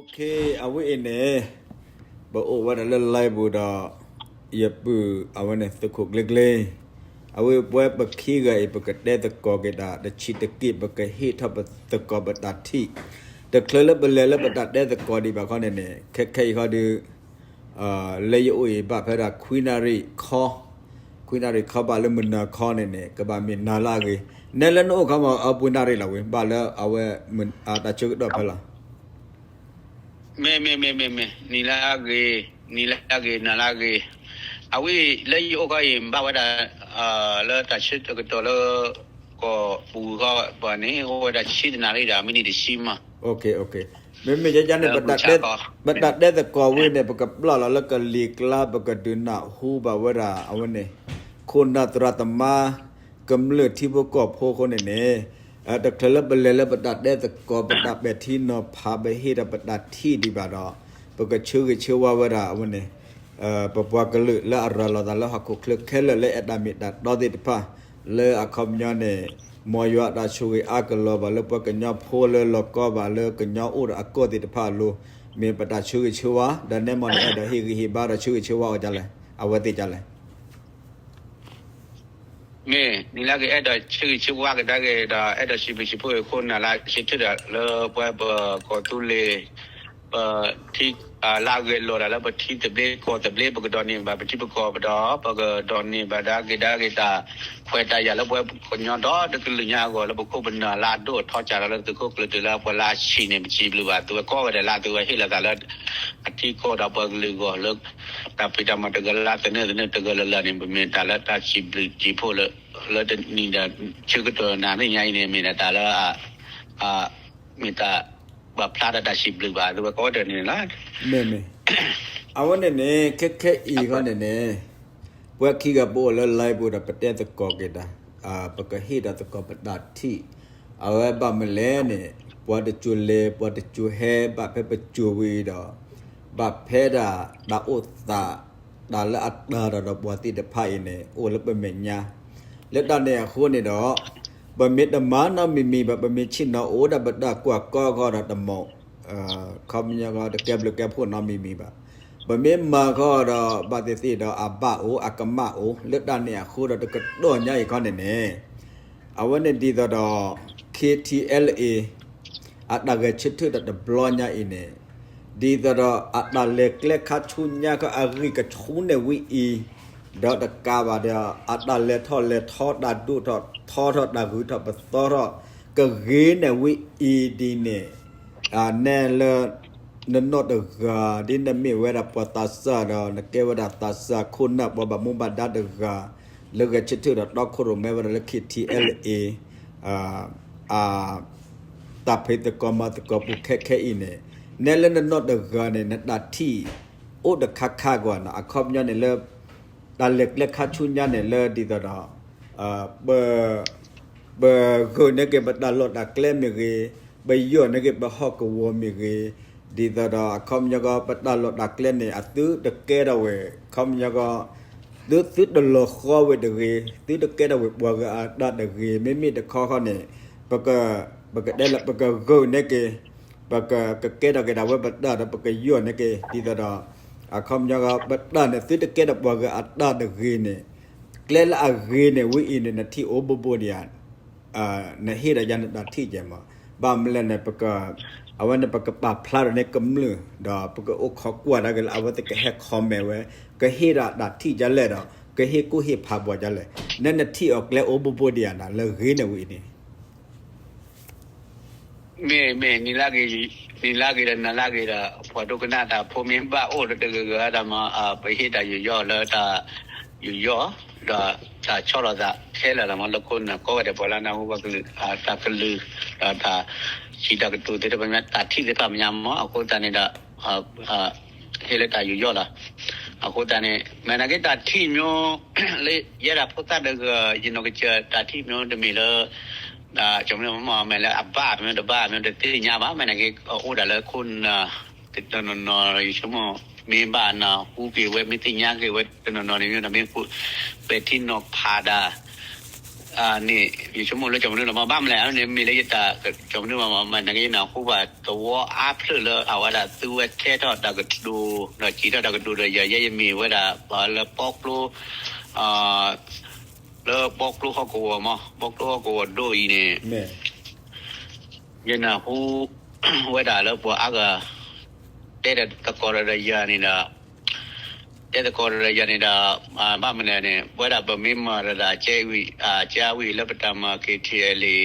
Okay, အဝဲအံၤန့ၣ် ပအိၣ်ဝဲဒၣ်လၢ live ပူၤဒီး ယပုၢ်အဝဲန့ၣ်သုးခိၣ်ကျ့ကျ့, အဝဲပဝဲပခံဂၤအံၤ ပကတဲသကိးက့ၤတၢ်တဆံးတက့ၢ်, ပကဟ့ၣ်ထီၣ်ပသကိးပတၢ်ထံၣ်, တချုးလၢပလဲၤလၢပတၢ်တဲသကိးဒံးဘၣ်ခီန့ၣ်န့ၣ် ခဲခဲအံၤခီဒီး လၢယအိၣ်အံၤဘၣ်ဖဲဒၣ်ခွံနၣ်ရံၣ်ခီ, ခွံနၣ်ရံၣ်ခီဘၣ်လၢမုၢ်နၤခီန့ၣ်န့ၣ် ကဘၣ်မ့ၢ်နၤလၢအဂ့ၤ, နဲလၢနအိၣ်ခီမ့ၢ်အပှ့ၤနၣ်ရံၣ်လီၤဝဲ ဘၣ်လၢအဝဲ တၢ်ဆၢကတီၢ်ဖဲလီၤ. မ့ၢ် မ့ၢ် မ့ၢ် မ့ၢ် မ့ၢ် နံၤလၢအဂ့ၤ, နံၤလၢအဂ့ၤ နၤလၢအဂ့ၤ, အဝဲလၢယအိၣ်ခီအံၤ ဘၣ်ဝဲဒၣ် လၢတၢ်ဆၢကတီၢ်လၢ ကီၢ်ပူၤခီဘၣ်န့ၣ် အိၣ်ဝဲဒၣ်ဆံတနၣ်ရံၣ်ဒီး မံးနံးတဆံမး. မ့မ့ၢ်ယဲယဲန့ၣ် ပတၢ်တဲသကိးဝဲန့ၣ် ပကပျၢ်လီၤလၢကလံၤကျါ ပကဒုးနၢ်ဟူဘၣ်ဝဲဒၣ်အဝဲန့ၣ် ခိၣ်နၢ်သရၣ်သမါ ကမျၢၢ်ထံဖိကီၢ်ဖိအဃိန့ၣ်န့ၣ် တချုးလၢပလဲၤလၢပတၢ်တဲသကိး ပတၢ်ပဲာ်ထံနီၤဖး ပဟ့ၣ်ဒီးပတၢ်ထံၣ်ဒံးဘၣ်ဒီး ပကဆၢဂ့ၤဆၢဝါဝဲဒၣ်အဝဲန့ၣ် ပပှၤကလုာ်လၢအရၤလီၤသးလၢဟီၣ်ခိၣ်ချၢခဲလၢာ်လၢအဲၣ်တၢ်မ့ၢ်တၢ်တီသ့ၣ်တဖၣ် လၢအခီပညီန့ၣ် မ်ယွၤအတၢ်ဆိၣ်ဂ့ၤအါကလီၤဘၣ်လၢပှၤကညီဖိလၢလီၤကီဘၣ်လၢကညီအိၣ်ဒီးအကီၢ်သ့ၣ်တဖၣ်အလိၤ မ့ၢ်ပတၢ်ဆၢဂ့ၤဆၢဝါ ဒီးနဲမ့ၢ်နအဲၣ်ဒိးဟ့ၣ်ဂံၢ်ဟ့ၣ်ဘါဒီးဆၢဂ့ၤဆၢဝါအီၤဒ်လဲၣ် အဝဲသ့ၣ်ဒ်လဲၣ်. မ့ၢ်နံၤလၢအဂ့ၤ အဲၣ်ဒိးဆၢဂ့ၤဆၢဝါကဒါက့ၤဒီး အဲၣ်ဒိးစံးဘျုးစံးဖှိၣ်အဃိ နၤလၢဆၢထၢၣ်ဒီးလၢပဝဲပကီၢ်သူလ့ၤ ပထံ လၢအဂဲၤလိာ်ဒၣ်လၢပထံသဘျ့ကီၢ်သဘျ့ ပကဒိးန့ၢ်ဘၣ်ပထံပကီၢ်ဒီး ပကဒိးန့ၢ်ဘၣ်ဒၣ်က့ၤဒၣ်က့ၤတၢ်ခွဲးတၢ်ယာ်လၢပဝဲကညီဒီး တကလုာ်ညါအဂီၢ်လၢပခိၣ်ပနၢ်လၢအဒိၣ်အထီစၢ်ဒီးလၢသုးခိၣ်ကျၢၢ်တုၤလၢပှၤလၢအဆံးန့ၣ် ပစံးဘျုးဘၣ်သုဝဲကိးဂၤဒဲးလၢသုဝဲဟ့ၣ်လီၤသးလၢ အထံကီၢ်ဒီးပှၤကလုာ်အဂီၢ်လၢ တၢ်ဖံးတၢ်မၤတဂၤလၢသနၢၣ်သနၢၣ်တဂၤလၢ်လၢ်န့ၣ် ပမ့ၢ်တၢ်လၢတၢ်စံးဘျုးစံးဖှိၣ်လၢ လၢတနံၤဒီး ဆၢကတီၢ်နၤသ့ၣ်ညါအံၤန့ၣ် မ့ၢ်ဒၣ်တၢ်လၢ မ့ၢ်တၢ်ပာ်ဖျါဒီးတၢ်စံးဘျုးဘၣ်သုဝဲကိးဂၤဒဲးန့ၣ်လီၤ. မ့ၢ်မ့ၢ် အဝဲန့ၣ်န့ၣ် ခဲခဲအံၤခီန့ၣ်န့ၣ် ပှၤခံဂၤပအိၣ်လၢ live ပူၤဒီးပတဲသကိးက့ၤတၢ် ပကဟ့ၣ်ဒီးသကိးပတၢ်ထံၣ် အဝဲဘၣ်မနုၤလဲၣ်န့ၣ် ပှၤတစိၤလဲၤ ပှၤတစိၤဟဲ ဘၣ်ဖဲပစိၤဝံၤဒီး ဘၣ်ဖဲဒၣ်တၢ်အိၣ်သး တၢ်လၢအတၢ်ဒီးပှၤသ့ၣ်တဖၣ်အံၤန့ၣ် အိၣ်လၢပမဲာ်ညါ လၢတၢ်န့ၣ်အဃိန့ၣ်ဒီး ပမ့ၢ်တမၤနီတမံၤမံၤဘၣ် ပမ့ၢ်ဆ့ၣ်နီၤအိၣ်ဒၣ်ပတၢ်ကွၢ်ကီခီဒီးတမီၣ် ခီပညီခီတကဲဘျုးကဲဖှိၣ်နီတမံၤမံၤဘၣ်. ပမ့ၢ်မၤခီဒီးဘၣ်သ့ၣ်သ့ၣ်ဒီးအဘၣ်အိၣ်အကမၣ်အိၣ် လၢတၢ်န့ၣ်အဃိဒီးတကတီၢ်ညါအံၤခီန့ၣ်န့ၣ် အဝဲန့ၣ်ဒ်သိးဒီး KTLA အတၢ်ဂဲၤဆၢထၢၣ်ဒီးတဘျီညါအံၤန့ၣ် ဒ်သိးဒီးအတၢ်လဲၤကျဲခါဆူညါခီအဂံၢ်ကဆူန့ၣ်ဝံၤအံၤ ဒီးတကးဘၣ်ဒီး အတၢ်လဲၤထီၣ်လဲၤထီတၢ်ဒိၣ်ထီၣ်ထီထီၣ်တၢ်ဂုၤထီၣ်ပသီထီၣ် ကဂ့ၤန့ၣ်ဝံၤအံၤဒ်န့ၣ် နဲလၢ နနီၢ်တဂၤ ဒ်နမ့ၢ်ဝဲဒၣ်ပှၤသးစၢ်ဒီး နကဲဝဲဒၣ်သးစၢ်ခိၣ်နၢ်ပှၤဘၣ်မူဘၣ်ဒါတဂၤ လၢဂဲၤဆၢထၢၣ်ဒီးတီခိၣ်ရိၣ်မဲဝဲဒၣ်လၢ KTLA အ တၢ်ဖံးသကိးမၤသကိးပူၤခဲခဲအံၤန့ၣ် နဲလၢနနီၢ်တဂၤန့ၣ် နတၢ်ထံၣ်အိၣ်တခါခါကွၢ်နီၤ အခီပညီန့ၣ်လၢ တၢ်လဲၤကျဲခါဆူညါန့ၣ်လၢဒ်သိးဒီး ပ ပဂုာ်န့ၢ်က့ၤပတၢ်လီၢ်တၢ်ကျဲမ့ၢ်ဂ့ၤ, ပယီၢ်န့ၢ်က့ၤပဟီၣ်ကဝီၤမ့ၢ်ဂ့ၤ, ဒ်သိးဒီးအခီပညီကီး ပတၢ်လီၢ်တၢ်ကျဲန့ၣ် အသုတကဲထီၣ်ဝဲ ခီပညီကီး သုသုတလီၤဃီဝဲတဂ့ၤ, သုတကဲထီၣ်ဝဲပှၤဂၤအတၢ်တဂ့ၤ, မ့မ့ၢ်တခီခီန့ၣ် ပက ပကတဲလၢပကဂုာ်န့ၢ်က့ၤ ပကကကဲထီၣ်က့ၤဒၣ်ဝဲပတၢ်ဒီးပကယီၢ်န့ၢ်က့ၤ ဒ်သိးဒီး အခီပညီကီး ပတၢ်န့ၣ်သုတကဲထီၣ်ပှၤဂၤအတၢ်တဂ့ၤန့ၣ် ကျဲလၢအဂ့ၤန့ၣ်ဝံၤအံၤန့ၣ် နထံၣ်အိၣ်ဘူးဘူးဒံးဧါ, နဟ့ၣ်ဒီးယၤနတၢ်ထံၣ်ကဲမး, ဘၣ်မနုၤလဲၣ်န့ၣ် ပက အဝဲန့ၣ်ပကပာ်ဖျါထီၣ်န့ၢ်ကမျၢၢ် ဒီးပကအိၣ်ခိးကွၢ်ဒၣ်က့ၤလၢအဝဲသ့ၣ်ကဟဲ comment ဝဲ ကဟ့ၣ်ဒၣ်တၢ်ထံၣ်ဒ်လဲၣ်ဒီး ကဟ့ၣ်ကူၣ်ဟ့ၣ်ဖးပှၤဒ်လဲၣ်, နဲနထံၣ်အီၤကျဲအိၣ်ဘူးဘူးဒံးဧါနၤ လၢဂ့ၤန့ၣ်ဝံၤအံၤန့ၣ် မ့ၢ် မ့ၢ် နံၤလၢဂ့ၤဒီးနၤလၢဂ့ၤဒီး ပှၤဒိကနၣ်တၢ်ဖိမ့ၢ်ဘၣ်အိၣ်ဒီးတဂၤဂၤတၢ်မၤ ပဟ့ၣ်တၢ်ယူးယီၣ်လၢတၢ်ယူးယီၣ် ဒီးတၢ်ဆီၣ်လီၤသးခဲလၢာ်လီၤမး လၢခိၣ်နၢ်ကိးဂၤဒဲး ပှၤလၢနၢ်ဟူပှၤကလုာ် တၢ်ကလုၢ် ဒီးတၢ်စံးတၢ်ကတိၤသ့ၣ်တဖၣ်မး တၢ်ထံၣ်သ့ၣ်တဖၣ်မးညါမး အဃိသတးန့ၣ်ဒီး ဟ့ၣ်လၢတၢ်ယူးယီၣ်လီၤ. အဃိသတးန့ၣ် မ့ၢ်နာ်က့တၢ်ထံၣ်မ့ၢ် လၢယဲဒၣ်ဖိသၣ်တဂၤ ယနီၢ်ကစၢ်တၢ်ထံၣ်မ့ၢ်တမ့ၢ်လၢ မ့ၢ်လၢအဘၣ်မ့ၢ်တဘၣ်မ့ၢ်တသ့ၣ်ညါဘၣ် မ့ၢ်နာ်က့အိၣ်ဒၣ်လၢခိၣ်နၢ် တနီၤနီၤ ယဆိကမိၣ် မ့ၢ်ဘၣ်နၢ်ဟူက့ၤဝဲ မ့ၢ်သ့ၣ်ညါက့ၤဝဲတနီၤနီၤန့ၣ် မ့ၢ်ဒီးမ့ၢ်ပဲာ်ထံနီၤဖးဒၣ် န့ၣ် ယဆိကမိၣ်လၢကၠီမနုၤလီၤမး ဘၣ်မနုၤလဲၣ်န့ၣ် မ့ၢ်လၢယတၢ်ကၠီမနုၤမး မ့ၢ်နာ်က့ ယနၢ်ဟူဘၣ်သဝီအါဖျၢၣ်လၢအဝဲဒၣ်သုဝဲထဲထီၣ်တၢ်ကတိၤ ဒီးစံးထီၣ်တၢ်ကတိၤဒီးယၤ ယဲယမ့ၢ်ဝဲဒၣ် ပှၤလၢပီကျိ လၢပီကျိဟီၣ်ကဝီၤမး ပီကျိဟီၣ်ကဝီၤဒိၣ်အံၤန့ၣ် ယနၢ်ဟူ ဝဲဒၣ်လၢပှၤအါဂၤ တဲသကိးဒီးယၤန့ၣ်ဒီး တဲသကိးဒီးယၤန့ၣ်ဒီး ဘၣ်မနုၤန့ၣ် ဝဲဒၣ်ပမ့ၢ်မၤဒီးဒၣ် ကဲဝံၤ ကဲဝံၤလၢပတၢ်မၤ KTLA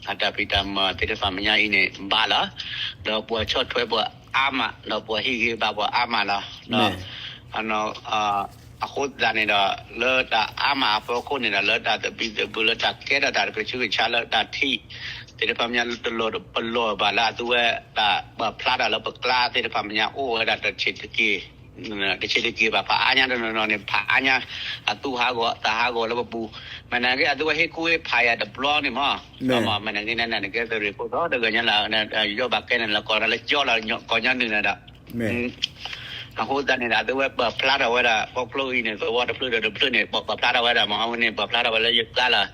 အတၢ်ဖံးတၢ်မၤသ့ၣ်တဖၣ်မဲာ်ညါအံၤန့ၣ် ဘၣ်လီၤ. ဒီးပှၤဆီၣ်ထွဲပှၤအါမး ဒီးပှၤဟ့ၣ်ဂံၢ်ဘါပှၤအါမးလီၤ. အဃိသတးန့ၣ်ဒီး လၢတၢ်အါမးအဖီခိၣ်န့ၣ်ဒီး လၢတၢ်သဘံၣ်သဘုၣ် လၢတၢ်ကဲထီၣ်တၢ်တကဆူကဆါ လၢတၢ်ထံၣ်သ့ၣ်တဖၣ်မဲာ်ညါ တလီၤတပလီၢ်ဘၣ်လၢအသုဝဲ တၢ်ပာ်ဖျါတၢ်လၢပကျါသ့ၣ်တဖၣ်မဲာ်ညါ အိၣ်ဝဲဒၣ်တဆံးတက့ၢ် တဆံးတက့ၢ်ဘၣ် ဖးအါညါတနီၤနီၤန့ၣ် ဖးအါညါ အသူၣ်ဟးဂီၤသးဟးဂီၤလၢပပူၤ မ့ၢ်နာ်က့ အသုဝဲဟ့ၣ်ကူၣ်ဟ့ၣ်ဖးယၤတဘျီန့ၣ်မး မ့ၢ်နာ်က့ နနကဲသုးရ့ၣ်ခိၣ်ဒီတဂၤညါလၢ ယီၢ်ဘၣ်ကဲန့ၣ်လၢကီၢ်လၢကၠီလီၤ ကီၢ်ညီနုၢ်န့ၣ်ဒီး အဃိသတးန့ၣ်ဒီး အသုဝဲပာ်ဖျါထီၣ်ဝဲဒၣ် ပီကျိအံၤန့ၣ် သဝီတဖျၢၣ်ဒီးတဖျၢၣ်န့ၣ် ပာ်ဖျါထီၣ်ဝဲဒၣ်မး အဝဲန့ၣ် ပာ်ဖျါထီၣ်ဝဲလၢယကျါလီၤ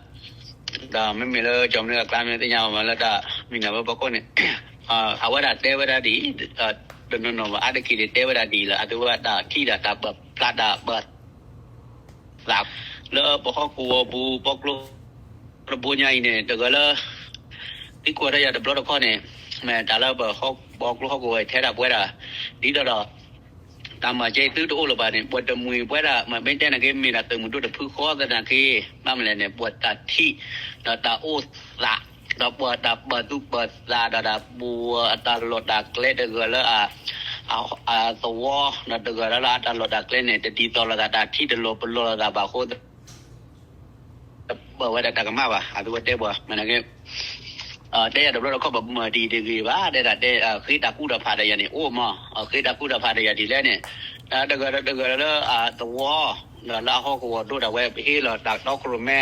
ဒီးမ့မ့ၢ်လၢကၠီမနုၤအကျါမ့ၢ်သ့ၣ်ညါမးလၢတၢ်မံၤနၢ်ဝဲပီခိၣ်န့ၣ် အဝဲဒၣ်တဲဝဲဒၣ်ဒ်အံၤ တနီၤနီၤဘၣ်အါတက့ၢ်န့ၣ် တဲဝဲဒၣ်ဒ်အံၤလီၤ အသုဝဲတၢ်ထံၣ်ဒီးတၢ်ပာ်ဖျါတၢ်ပာ် သး လၢပဟီၣ်ကဝီၤပူၤ ပီကျိတဘိညါအံၤန့ၣ် တဂၤလၢ သံကွၢ်ထီၣ်ယၤတဘျီတခီၣ်န့ၣ် မ့ၢ်တၢ်လၢပဟီၣ် ပီကျိဟီၣ်ကဝီၤထဲဒၣ်ပဝဲဒၣ် ဒ်သိးဒီး တၢ်မၤစၢၤသုတအိၣ်လၢၤဘၣ်န့ၣ် ပှၤတမှံၤပဝဲဒၣ် မ့ၢ်တဲနာ်က့ မ့ၢ်ဒၣ်သုးမုၢ်ဒိၣ်တဖုဃီသနာ်က့ ဘၣ်မနုၤလဲၣ်န့ၣ် ပှၤတၢ်ထံၣ် ဒီးတၢ်အိၣ်သး ဒီးပှၤတၢ်ပာ်သူၣ်ပာ်သးဒီးတၢ် ပှၤအတၢ်လီၢ်တၢ်ကျဲတဂၤလၢ အသဝီ ဒီးတဂၤလၢအတၢ်လီၢ်တၢ်ကျဲန့ၣ် တဒ်သိးလိာ်သး တၢ်ထံၣ်တလီၤပလီၢ်လိာ်သးဘၣ်အဃိ ပာ်ဝဲဒၣ်တၢ်ကမၣ်ဘၣ် အသုဝဲတဲပှၤ မ့ၢ်နာ်က့ တဲယၤတဘျီတခီၣ် ပမၤဒ်တဂ့ၤဘၣ် တဲဒၣ်တဲ ဃ့တၢ်ကူၣ်တၢ်ဖးဒီးယၤန့ၣ် အိၣ်မး ဃ့တၢ်ကူၣ်တၢ်ဖးဒီးယၤဒ်လဲၣ်န့ၣ် တဂၤဒီးတဂၤလၢအသဝီ ဒီးလၢအဟီၣ်ကဝီၤဒိၣ်ဒၣ်ဝဲ ပဟ့ၣ်လီၤတၢ်တီခိၣ်ရိၣ်မဲ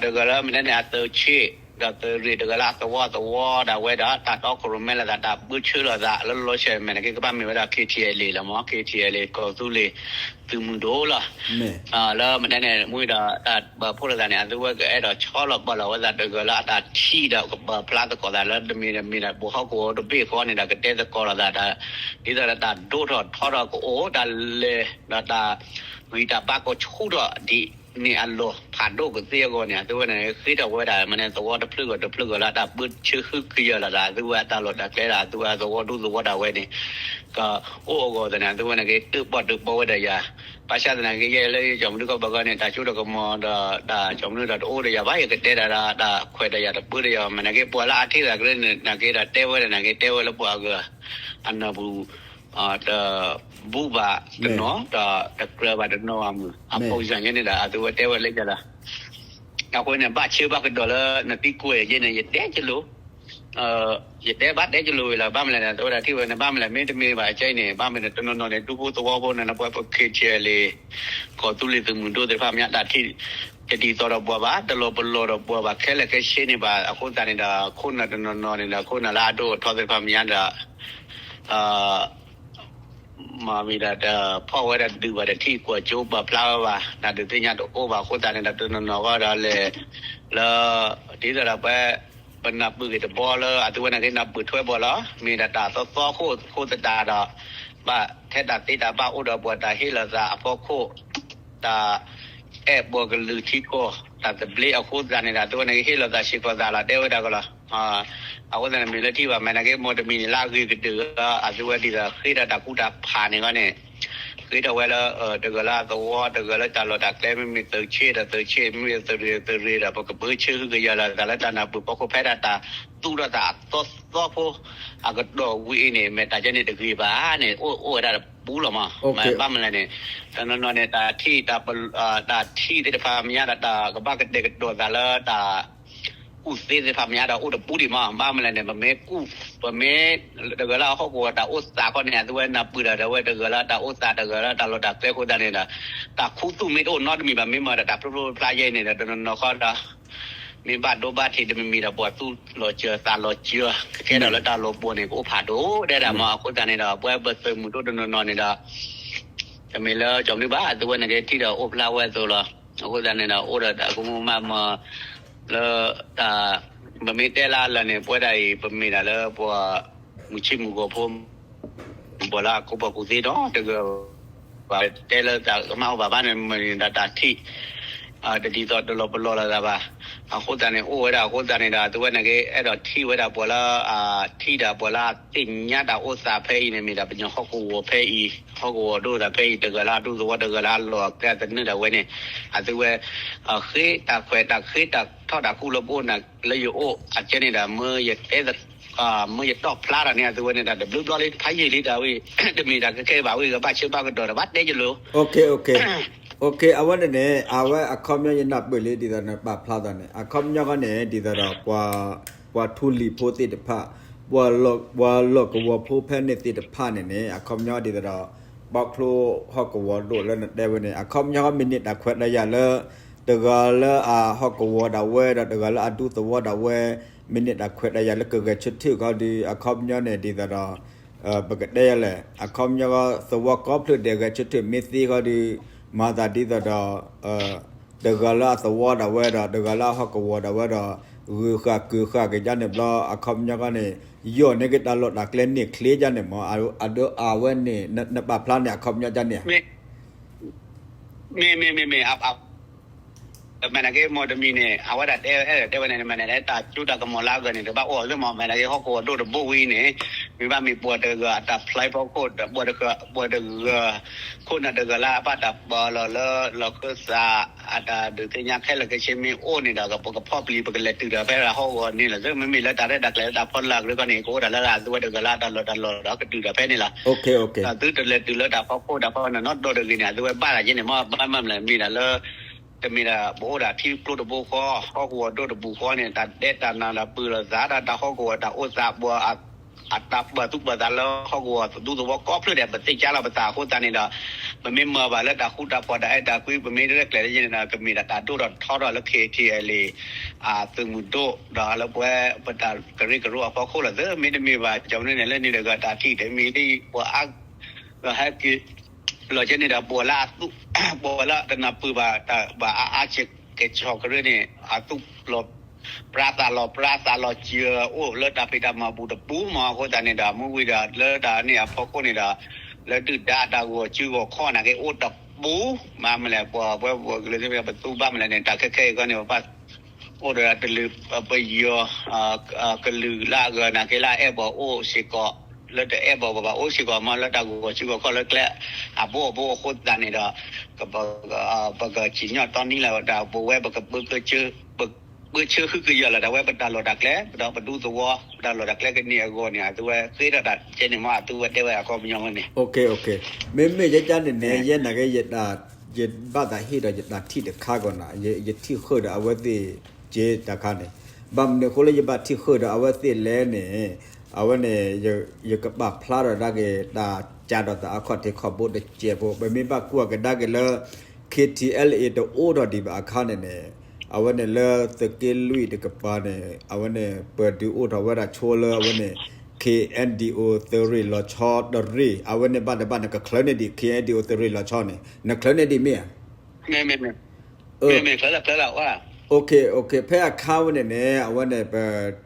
တဂၤလၢမ့ၢ်တဲန့ၣ် အသုးဆ့ၣ် ဒီးသုးရ့ၣ် တဂၤလၢအသဝီသဝီဒၣ်ဝဲဒီး တၢ်တီခိၣ်ရိၣ်မဲလိာ်သး တၢ်ဘၢဆၢလိာ်သး လၢလီၤစဲး မ့ၢ်နာ်က့ ကဘၣ်မ့ၢ်ဝဲဒၣ် KTLA လီၤမး KTLA ကီၢ်သူလ့ၤသုးမုၢ်ဒိၣ်လီၤ လၢမ့ၢ်တဲန့ၣ် မ့ၢ်ဒီးတၢ်ပာ်ဖှိၣ်လိာ်သးန့ၣ် အသုဝဲကအဲၣ်ဒိးဆီလီၤပာ်လီၤဝဲသး တဂၤလၢအတၢ်ထံၣ်ဒီးကပာ်ဖျါသကိးသးလၢ တမ့ၢ်တမ့ၢ်ဒီး ပဟီၣ်ကဝီၤတဘ့ၣ်ဃီန့ၣ်ဒီး ကတဲသကိးလိာ်သး ဒ်သိးဒီးတၢ်ဒိၣ်ထီၣ်ထီထီၣ်ကအိၣ် တၢ်လဲၤဒီးတၢ်ဂံၢ်တၢ်ဘါကဆူၣ်ထီၣ်ဒ်န့ၣ်အလီၢ်ဖးဒိၣ်ကသ့အဂီၢ်န့ၣ် အသုဝဲန့ၣ် ဃ့ထီၣ်ဝဲဒၣ် မ့ၢ်န့ၣ် သဝီတဖျၢၣ်ဂီၢ်တဖျၢၣ်ဂီၢ်လၢတၢ်ဘၢဆၢဃုကယၤလိာ်သး အသုဝဲအတၢ်လီၢ်တၢ်ကျဲဒီး အသုဝဲသဝီဒူသဝီဒၣ်ဝဲန့ၣ် ကအိၣ်အဂီၢ်သနာ် အသုဝဲန့ၣ်က့ တၢၣ်ပီၣ်တၢၣ်ပီဝဲဒၣ်ယၤ ဘၣ်ဆၣ်သနာ်က့ ယဲလၢယကၠီမနုၤကီၢ်ဘၣ်ဂီၢ်န့ၣ် တၢ်စိတၢ်ကမီၤဒီး တၢ်ကၠီမနုၤဒီးတအိၣ်ဒီးယၤဘၣ် ယကတဲဒၣ်ဒီး တၢ်ခွဲးဒီးယၤတပၢဒီးယၤ မ့ၢ်နာ်က့ ပှၤလၢအထံၣ်သးကရၢန့ၣ် နာ်က့ဒီးတဲဝဲဒၣ်နာ်က့ တဲဝဲလၢပှၤအဂၤ အနၢ်ပူၤ တဘူၣ်ဘၣ်တနီၤ ဒီးတကြၢးဘၣ်တနီၤအမုၢ် အပိစၢ်ယဲန့ၣ်ဒီး အသုဝဲတဲဝဲလၢယၤလီၤ အဃိန့ၣ် ဘၣ်ဆၢဘၣ်ကဒီးလၢနသံကွၢ်ယဲန့ၣ် ယတဲကလိၤ ယတဲဘၣ်တဲကလိၤဝဲလီၤ ဘၣ်မနုၤလဲၣ် သဝဲဒၣ်ထံၣ်ဝဲန့ၣ် ဘၣ်မနုၤလဲၣ် မ့တမ့ၢ်ဘၣ်အကဲအံၤန့ၣ် ဘၣ်မနုၤလဲၣ် တနီၤနီၤန့ၣ် ဒူဖိသဝီဖိန့ၣ် ပှၤပ KTLA ကီၢ်သူလ့ၤသုးမုၢ်ဒိၣ်သ့ၣ်တဖၣ်မ့ၢ်ညါ တၢ်ထံၣ် တဒ်သိးဒီးပှၤဘၣ် တလီၤပလီၢ်ဒီးပှၤဘၣ် ခဲလၢာ်ခဲဆ့န့ၣ်ဘၣ် အဃိသတးန့ၣ်ဒီး ခိၣ်နၢ်တနီၤနီၤန့ၣ်ဒီး ခိၣ်နၢ်လၢအဒိၣ်အထီသ့ၣ်တဖၣ်မ့ၢ်ညါဒီး မၤမံၤဒီးတဖီၣ်ဝဲဒၣ်ဒုးဘၣ်တထံၣ်ကွၢ်ကၠိပာ်ဖျါဝဲဘၣ် တၢ်ဒုးသ့ၣ်ညါတအိၣ်ဘၣ်အဃိသတးန့ၣ်ဒီး တနီၤနီၤဃီဒီးလဲၤ လၢ ဒ်သိးဒီးပှၤ ပနၢ်ပၢၢ်ဂ့ၤတဘီလၢ အသုဝဲန့ၣ်က့နၢ်ပၢၢ်ထွဲပှၤလီၤ မ့ၢ်ဒၣ်တၢ်သီသီခိၣ်အဃိသတးဒီး ဘၣ်ထဲတၢ်သ့တၢ်ဘၣ်အိၣ်ဒီးပှၤတၢ်ဟ့ၣ်လီၤသးအဖီခိၣ် တၢ် အဲၣ်ပှၤကလုာ်ထံကီၢ် တၢ်သဘျ့အဃိသတးန့ၣ်ဒီး အသုဝဲန့ၣ်ကဟ့ၣ်လီၤသးစ့ၢ်ကီးသးလီၤ တဲဝဲဒၣ်ကလီၤ အဃိသတးန့ၣ် မ့ၢ်လၢထံၣ်ဘၣ် မ့ၢ်နာ်က့ မ့တမံၤန့ၣ် လၢအဂ့ၤကတၢၢ်ဒီး အသုဝဲဒ်သိးဃ့ဒီးတၢ်ကူတၢ်ဖးန့ၣ်ဂီၢ်န့ၣ် ဃ့ထီၣ်ဝဲလၢ တဂၤလၢအသဝီ တဂၤလၢတၢ်လီၢ်တၢ်ကျဲ မ့မ့ၢ်သုးဆ့ၣ်ဒီးသုးဆ့ၣ် မ့မ့ၢ်သုးရ့ၣ်ဒီးသုးရ့ၣ်ဒီး ပကဘၢဆၢဃုာ်ကယၤလီၤသးလၢတၢ်နၢ်ပၢၢ်ဖီခိၣ်ဖဲဒၣ်တၢ်သူၣ်ထီၣ်သးအသီသီဖိ အကတီၢ်ဝံၤအံၤန့ၣ် မ့ၢ်တၢ်ကဲန့ၣ်တဂ့ၤဘၣ်န့ၣ် အိၣ်အိၣ်ဝဲဒၣ်တပူၤလီၤမး ဘၣ်မနုၤလဲၣ်န့ၣ် တနီၤနီၤန့ၣ် တၢ်ထံၣ် တၢ်ထံၣ်သ့ၣ်တဖၣ်မ့ၢ်ညါဒီး တၢ်ကဘၣ်ကတဲာ်ကတီၤသးလၢတၢ် ကူၣ်သ့သ့ၣ်တဖၣ်မ့ၢ်ညါဒီး အိၣ်တပူၤဒံးမး ဘၣ်မနုၤလဲၣ်န့ၣ် ပမ့ၢ်ကူၣ် ပမ့ၢ် တဂၤလၢအဟီၣ်ကဝီၤတၢ်အိၣ်သးခီန့ၣ် အသုဝဲနၢ်ပၢၢ်ဒီး တဝဲတဂၤလၢတၢ်အိၣ်သး တဂၤလၢတၢ်လီၢ်တၢ်ကျဲအဃိသတးန့ၣ်ဒီး တၢ်ခူသူၣ်မ့ၢ်တအိၣ်နီတမံၤဘၣ် မ့ၢ်မၤဒီးတၢ်ဖျိဖျိဖျါယဲအံၤန့ၣ်ဒီး တနီၤနီၤဃီဒီး မ့ၢ်ဘၣ်ဒိဘၣ်ထံးတမံၤမံၤဒီး ပှၤသူၣ်လီၤစၢၤသးလီၤစၢၤ ကကဲထီၣ်လၢတၢ်လီၤပှီၢ်န့ၣ် ကအိၣ်ဖးဒိၣ်ဒဲးဒၣ်မး အဃိသတးန့ၣ်ဒီး ပဝဲပသုးမုၢ်ဒိၣ်တနီၤနီၤန့ၣ်ဒီး တမ့ၢ်လၢကၠီမနုၤဘၣ် အသုဝဲန့ၣ်က့ထံၣ်ဒီးအိၣ်ဖျါဝဲအသိးလီၤ အဃိသတးန့ၣ်ဒီး အိၣ်ဒီးတၢ်ကမူၣ်မးမၢ လၢတၢ် ပမ့ၢ်တဲလၢအလၢာ်န့ၣ် ပဝဲဒၣ်အံၤ ပမ့ၢ်ဒၣ်လၢပှၤ မုၢ်ဆံမုၢ်ဂီၤဖိ ပှၤလၢအကိးပှၤကူၣ်သ့ဒီတဂၤဘၣ် တဲလၢတၢ်ကမၣ်အိၣ်ဘၣ်ဘၣ်န့ၣ် မ့ၢ်ဒၣ်တၢ်ထံၣ် တဒ်သိးတလီၤပလီၢ်လိာ်သးဘၣ်. အဃိသတးန့ၣ် အိၣ်ဝဲဒၣ်အဃိသတးန့ၣ်ဒီး အသုဝဲန့ၣ်က့ အဲၣ်ဒိးထံၣ်ဝဲဒၣ်ပှၤလၢ ထံၣ်ဒၣ်ပှၤလၢအသ့ၣ်ညါတၢ်အိၣ်သးဖဲအံၤန့ၣ် မ့ၢ်ဒၣ်ပှၤကညီဟီၣ်ကဝီၤဖဲအံၤ ဟီၣ်ကဝီၤဒိၣ်သးဖဲအံၤ တဂၤလၢအဒူသဝီ တဂၤလၢအလီၢ်အကျဲသနၢၣ်ဒၣ်ဝဲန့ၣ် အသုဝဲ ဃ့တၢ်ခွဲးတၢ်ဃ့တၢ်ထီၣ်တၢ်ခူၣ်လၢပအိၣ်န့ၣ် လၢယအိၣ်အကဲန့ၣ်ဒီး မ့ၢ်ယတဲ မ့ၢ်ယတီၣ်ဖျါတၢ်န့ၣ် အသုဝဲန့ၣ်ဒီး တဘျုးဘျီလံ တဖးယံာ်လံတၢ်ဝံၤ တမ့ၢ်တၢ်ခဲခဲဘၣ်ဝံၤ ကဘၣ်ဆၢဘၣ်ကတီၢ်ဒီး ဘၣ်တဲယလိၤ အဝဲန့ၣ်န့ၣ် အဝဲအခီပညီယနၢ်ပၢၢ်လံ ဒ်သိးနပာ်ဖျါသးန့ၣ် အခီပညီဃီန့ၣ် ဒ်သိးဒီး ပှၤထူလံၤဖိသ့ၣ်တဖၣ် ပှၤလီၢ်ကဝီၤဖိဖဲန့ၣ်သ့ၣ်တဖၣ်န့ၣ်န့ၣ် အခီပညီဒ်သိးဒီး ဘီကျိဟီၣ်ကဝီၤဒိၣ်လၢနတဲဝဲန့ၣ် အခီပညီ မ့ၢ်န့ၢ်တၢ်ခွဲးတၢ်ယာ်လၢ တဂၤလၢအဟီၣ်ကဝီၤဒၣ်ဝဲဒီး တဂၤလၢအဒူသဝီဒၣ်ဝဲ မ့ၢ်န့ၢ်တၢ်ခွဲးတၢ်ယာ်လၢကဂဲၤဆၢထၢၣ်ခီဒီး အခီပညီန့ၣ် ဒ်သိးဒီး ပကတဲယလဲၣ် အခီပညီ သဝီကိးဖျၢၣ်ဒဲးဂဲၤဆၢထၢၣ်မ့ၢ်သ့ခီဒီး မၤသးဒ်သိးဒီး တဂၤလၢအသဝီဒၣ်ဝဲဒီး တဂၤလၢအဟီၣ်ကဝီၤဒၣ်ဝဲဒီး ဂုၤဃာ်ကုၤဃာ်က့ၤဒ်န့ၣ်ဘျီ အခီပညီခီန့ၣ် ယီၢ်န့ၢ်က့ၤတၢ်လီၢ်တၢ်ကျဲန့ၣ်ချ့ဒ်န့ၣ်မ့ၢ် အဒိအဝဲန့ၣ် နပာ်ဖျါန့ၣ် အခီပညီဒ်န့ၣ် မ့မ့မ့မ့ မ့ၢ်နာ်က့ မ့ၢ်တမံၤန့ၣ် အဝဲဒၣ်တဲအဲၣ်ဒိးတဲဝဲန့ၣ် မ့ၢ်နာ်က့ တၢ်ကၠိတၢ်ကမီၤလၢအဂၤန့ၣ် တဘၣ်အိၣ်လၢမ့ၢ် မ့ၢ်နာ်က့ ဟီၣ်ကဝီၤဒိၣ်တဘိဝံၤန့ၣ် မ့ၢ်ဘၣ်မ့ၢ်ပှၤတဂၤအတၢ်ဖျါဖီခိၣ် ပှၤတဂၤ ခိၣ်နၢ်တဂၤလၢအဘၣ်တၢ်ပာ်လီၤလၢ လီၢ်ခၢၣ်သး အတၢ်ဒုးသ့ၣ်ညါခဲလၢာ်ခဲဆ့မ့ၢ်အိၣ်န့ၣ်ဒီး ပကဖီၣ်ပျံၤ ပကလဲၤတုၤဒီးဖဲဒၣ်ဟီၣ်ကဝီၤန့ၣ်လီၤ. မ့မ့ၢ်လၢတၢ်ရဲၣ်တၢ်ကျဲၤလၢတၢ်ဖီလာ်ကရၢခီန့ၣ် ကအိၣ်ဒၣ်လၢအသုဝဲတဂၤလၢအတၢ်လီၢ်တၢ်လီၢ်ဒီးကတုၤဒီးဖဲန့ၣ်လီၤ. သုတလဲၤတုၤလၢတၢ်ဖီခိၣ်တၢ်ဖီနီၢ်နီၢ်ဒီတဂ့ၤန့ၣ် အသုဝဲဘၣ်သးယဲန့ၣ် မ့ၢ်ဘၣ်မၤမလဲၣ် မ့ၢ်ဒၣ်လၢ တမ့ၢ်ဒၣ်ပအိၣ်ဒၣ်ထံကျိတဘိဃီ ဟီၣ်ကဝီၤဒိၣ်တပူၤဃီန့ၣ် တၢ်တဲတၢ်နာ်ဒီးပၢၢ်လိာ်သးဒၣ်တၢ်ဟီၣ်ကဝီၤတၢ်အိၣ်သးပှၤ အတၢ်ပာ်သူၣ်ပာ်သးလၢဟီၣ်ကဝီၤသူၣ်သဝီကိးဖျၢၣ်ဒဲး ပသ့ၣ်ညါလီၤပသးအဃိသတးန့ၣ်ဒီး ပမ့ၢ်မၤဘၣ်လၢတၢ်ဃူတၢ်ဖိးတၢ်အဲၣ်တၢ်ကွံ ပမ့ၢ်ရဲၣ်ကျဲၤလၢယဲန့ၣ်ဒီး ကမ့ၢ်ဒၣ်တၢ်ဒိၣ်ထီၣ်ထီထီၣ်လၢ ခ့ထံအဲလ့ သုးမုၢ်ဒိၣ် ဒီးလၢပဝဲ ပတၢ်ကရၢကရိအဖီခိၣ်လီၤ. သုမ့ၢ်တမ့ၢ်ဘၣ် ကၠီမနုၤန့ၣ် လၢန့ၣ်တဂၤတၢ်ထံၣ်တမံၤဒ်ပှၤအါ ဟဲက့ၤ လီၤကဲန့ၣ်ဒီး ပှၤလၢအသူၣ် ပှၤလၢတနၢ်ပၢၢ်ဘၣ်တၢ်ဘၣ်အါအါကဲကဲကၠီကရၢန့ၣ် အသူၣ်လီၤ ပြါသးလီၤပြါသးလီၤစၢၤ အိၣ်လၢတၢ်ဖံးတၢ်မၤပူၤတပူၤမး အဃိသတးန့ၣ်ဒီး မ့ၢ်ဝံၤဒီးလၢတၢ်န့ၣ်အဖီခိၣ်န့ၣ်ဒီး လၢဒုၣ်ဒါတၢ်ဂီၤစုဂီၤခီၣ်နာ်က့အိၣ်တပူၤ မ့ၢ်မနုၤလဲၣ် ပှၤပှဲၤပှဲၤကလၢၤသ့ၣ် ပသူဘၣ်မနုၤလဲၣ်န့ၣ် တၢ်ခဲခဲအံၤခီန့ၣ် ပဘၣ် အိၣ်ဒီးတလုာ်ပယီၤ ကလုာ်လၢအဂၤနာ်က့လၢအအဲၣ်ဘၣ်အိၣ်စ့ၢ်ကီး လၢတအဲၣ်ဘၣ်ဘၣ်ဘၣ်အိၣ်စ့ၢ်ကီးမး လၢတၢ်ဂီၤစုဂီၤခီၣ်လၢကျဲ အဘိအဘိအဃိသတးန့ၣ်ဒီး ပကစံၣ်ညီၣ်တီနံလၢတၢ်ပဝဲပက ပၢဆှၢဟုကယာ်လီၤ တၢ်ဝဲပတၢ်လီၢ်တၢ်ကျဲ ဒီးပဒူသဝီ ပတၢ်လီၢ်တၢ်ကျဲကန့ၢ်အဂီၢ်န့ၣ် အသုဝဲဃ့ထီၣ်တၢ်ကဲန့ၣ်မး အသုဝဲတဲဝဲအခီပညီန့ၣ် မ့မ့ၢ်ယဲကန့ၣ်န့ၣ် ယဲနာ်က့ ယဘၣ်သးဟ့ၣ်ဒီးယတၢ်ထံၣ်တခါကီးနၤ ယထံၣ်ဃုာ်ဒီးအဝဲသ့ၣ်ကဲတၢ်ခါန့ၣ် ဘၣ်မနုၤအဃိလၢယဘၣ်ထံၣ်ဃုာ်ဒီးအဝဲသ့ၣ်လဲၣ်န့ၣ် အဝဲန့ၣ် ယကပာ်ဖျါထီၣ်ဒၣ်က့ၤ တၢ်ကးထီၣ်သးအခီၣ်ထံးခီၣ်ဘိတစဲးဖိ ပမ့ၢ်ဘၣ်ကွၢ်ကဒါက့ၤလၢ ခ့ထံအဲလ်အ့ တအိၣ်ထီၣ်ဒံးဘၣ်အခါန့ၣ်န့ၣ် အဝဲန့ၣ်လၢသုးက့လွံၢ်တကပၤန့ၣ် အဝဲန့ၣ် ပဒုးအိၣ်ထီၣ်ဝဲဒၣ်ဆိလၢအဝဲန့ၣ် ခ့အဲၣ်ဒံၣ်အိၣ် သုးရ့ၣ်လီၤဆီတရ့ၣ် အဝဲန့ၣ်ဘၣ်တဘၣ်နကချၢန့ၢ်ဒံး ခ့အဲၣ်ဒံၣ်အိၣ် သုးရ့ၣ်လီၤဆီန့ၣ် နချၢန့ၢ်ဒံးမ့ၢ်ဧါ မ့မ့မ့ ဖဲအခါဝဲန့ၣ်န့ၣ် အဝဲန့ၣ်ပ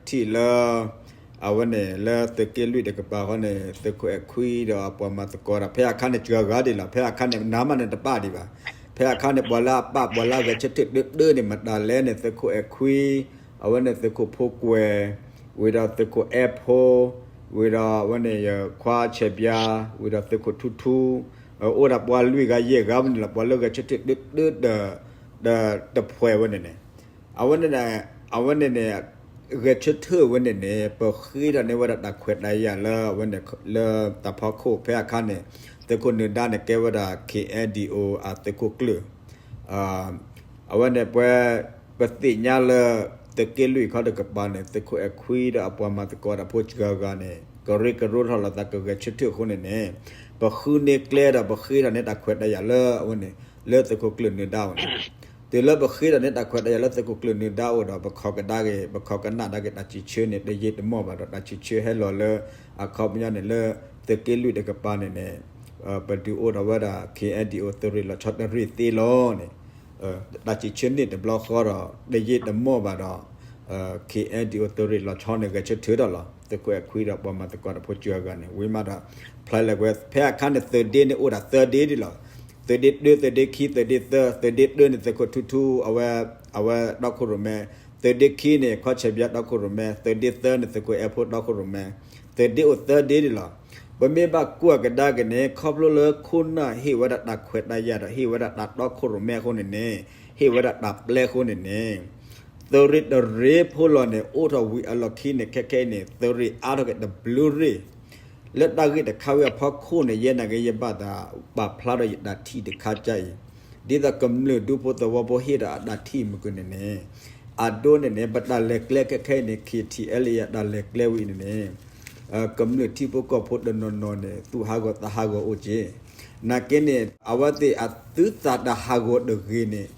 ထံၣ်လၢ အဝဲန့ၣ်လၢသုးက့လွံၢ်တကပၤဃီန့ၣ် သုးခိၣ်အဲၣ်ခွံဒီးအပှၤမၤသကိးဒီး ဖဲအခါန့ၣ် စှၤဂၤဒ်လီၤ ဖဲအခါန့ၣ် နမးန့ၣ်တပာ်ဒံးဘၣ် ဖဲအခါန့ၣ် ပှၤလၢအပာ်ပှၤလၢအဂဲၤဆၢထၢၣ်တၢတၢန့ၣ် မတၤလဲၣ်န့ၣ် သုးခိၣ်အဲၣ်ခွံ အဝဲန့ၣ်သုးခိၣ်ဖိကွဲၤ ဝံၤဒီးသုးခိၣ်အဲၣ်ဖိ ဝံၤဒီးအဝဲန့ၣ်ယခွါဆဲးဘျါ ဝံၤဒီးသုးခိၣ်ထူထူ အိၣ်ဒၣ်ပှၤလွံၢ်ဂၤယဲၢ်ဂၤဝဲန့ၣ်လီၤ ပှၤလၢဂဲၤဆၢထၢၣ်တၢတၢဒီး တဖှဲးဝဲန့ၣ်န့ၣ် အဝဲန့ၣ် အဝဲန့ၣ်န့ၣ် ဂဲၤဆၢထၢၣ်ဝဲန့ၣ်န့ၣ် ပဃ့ထီၣ်န့ၢ်ဝဲဒၣ်တၢ်ခွဲးတၢ်ယာ်လၢအဝဲန့ၣ် လၢတၢ်ဖီခိၣ်ဖဲအခါန့ၣ် သုးခိၣ်နၢၤဒါန့ၣ်ကဲဝဲဒၣ် ခ့အဲၣ်ဒံၣ်အိၣ် အသုးခိၣ်ကျၢၢ် အဝဲန့ၣ်ပှဲၤ ပသ့ၣ်ညါလၢ သုးက့လွံၢ်ခီတကပၤန့ၣ် သုးခိၣ်အဲၣ်ခွံဒီးအပှၤမၤသကိးတၢ်ဖိစှၤဂၤန့ၣ် ကရၢကရိထီၣ်လိာ်သးကဂဲၤဆၢထၢၣ်အဃိန့ၣ်န့ၣ် ပဃုန့ၢ်ကျဲဒီးပဃ့ထီၣ်န့ၢ်တၢ်ခွဲးတၢ်ယာ်လၢအဝဲန့ၣ် လၢသုးခိၣ်ကျၢၢ်နၢၤဒါအအိၣ်န့ၣ် တုၤလၢပဃ့ထီၣ်န့ၢ်တၢ်ခွဲးတၢ်ယာ်လၢသုးခိၣ်ကျၢၢ်နၢၤဒါအအိၣ်ဒီး ပခိးကဒါက့ၤ ပခိးကနၣ်ဒါက့ၤတၢ်စံးဆၢန့ၣ် တယံာ်တမီၢ်ဘၣ်ဒီး တၢ်စံးဆၢဟဲလီၤလၢ အခီပညီန့ၣ်လၢ သုးက့လွံၢ်တကပၤန့ၣ်န့ၣ် ပဒုးအိၣ်ထီၣ်ဝဲဒၣ် ခ့အဲၣ်ဒံၣ်အိၣ် သုးရ့ၣ်လီၤဆီတရ့ၣ်သ့လီၤန့ၣ် တၢ်စံးဆၢန့ၢ်တဘျီဃီဒီး တယံာ်တမီၢ်ဘၣ်ဒီး KNDO သုးရ့ၣ်လီၤဆီန့ၣ် ဂဲၤဆၢထၢၣ်ဒီးလီၤ. သုးခိၣ်အဲၣ်ခွံဒီးပှၤမၤသကိးတဖိစှၤအဂၤန့ၣ် ဝံၤမးဒီး ဖျါလဲၤဝဲ ဖဲအခါန့ၣ် သုးဒ့န့ၣ်အိၣ်ဒၣ်သၢဒ့ဒ်လီၤ. သုးဒ့တၢ သုးဒ့ခံ သုးဒ့သၢ, သုးဒ့တၢန့ၣ် သုးခိၣ်ထူထူ အဝဲ အဝဲတီခိၣ်ရိၣ်မဲ, သုးဒ့ခံန့ၣ် ခီဆဲးဘျါတီခိၣ်ရိၣ်မဲ, သုးဒ့သၢန့ၣ် သုးခိၣ်အဲၣ်ဖိတီခိၣ်ရိၣ်မဲ, သုးဒ့အိၣ်သၢဒ့ဒ်လီၤ. ပမ့ၢ်ဘၣ်ကွၢ်ကဒါက့ၤန့ၣ် ခီဖျိလၢခိၣ်နၢ်ဟ့ၣ်ဝဲဒၣ်တၢ်ခွဲးတၢ်ယာ်ဒီး ဟ့ၣ်ဝဲဒၣ်တၢ်တီခိၣ်ရိၣ်မဲအဃိန့ၣ်န့ၣ်, ဟ့ၣ်ဝဲဒၣ်တၢ်ပျဲအဃိန့ၣ်န့ၣ်, သုးရ့ၣ်တရ့ဖိလီၤန့ၣ် အိၣ်ထီၣ်ဝံၤအလီၢ်ခံန့ၣ် ခဲခဲအံၤန့ၣ် သုးရ့ၣ်အါထီၣ်က့ၤတဘျုးရ့ၣ် လၢတၢ်ဂ့ၢ်တခါဝံၤအဖီခိၣ်န့ၣ် ယဲနာ်က့ၤယဘၣ်သးပာ်ဖျါဒီးယတၢ်ထံၣ်တခါကါအံၤ, ဒ်သိးကမျၢၢ်ဒူဖိသဝီဖိဟ့ၣ်ဒီးအတၢ်ထံၣ်မုၢ်ကွံာ်န့ၣ်န့ၣ်, အဒိန့ၣ်န့ၣ် ပတၢ်လဲၤကျဲခဲခဲအံၤန့ၣ် KTLA အတၢ်လဲၤကျဲဝံၤအံၤန့ၣ်န့ၣ်, ကမျၢၢ်ထံဖိကီၢ်ဖိတနီၤနီၤန့ၣ် သူၣ်ဟးဂီၤသးဟးဂီၤအိၣ်က့ၤ, နာ်က့န့ၣ် အဝဲသ့ၣ်အသုသးတၢ်ဟးဂီၤတဂ့ၤန့ၣ်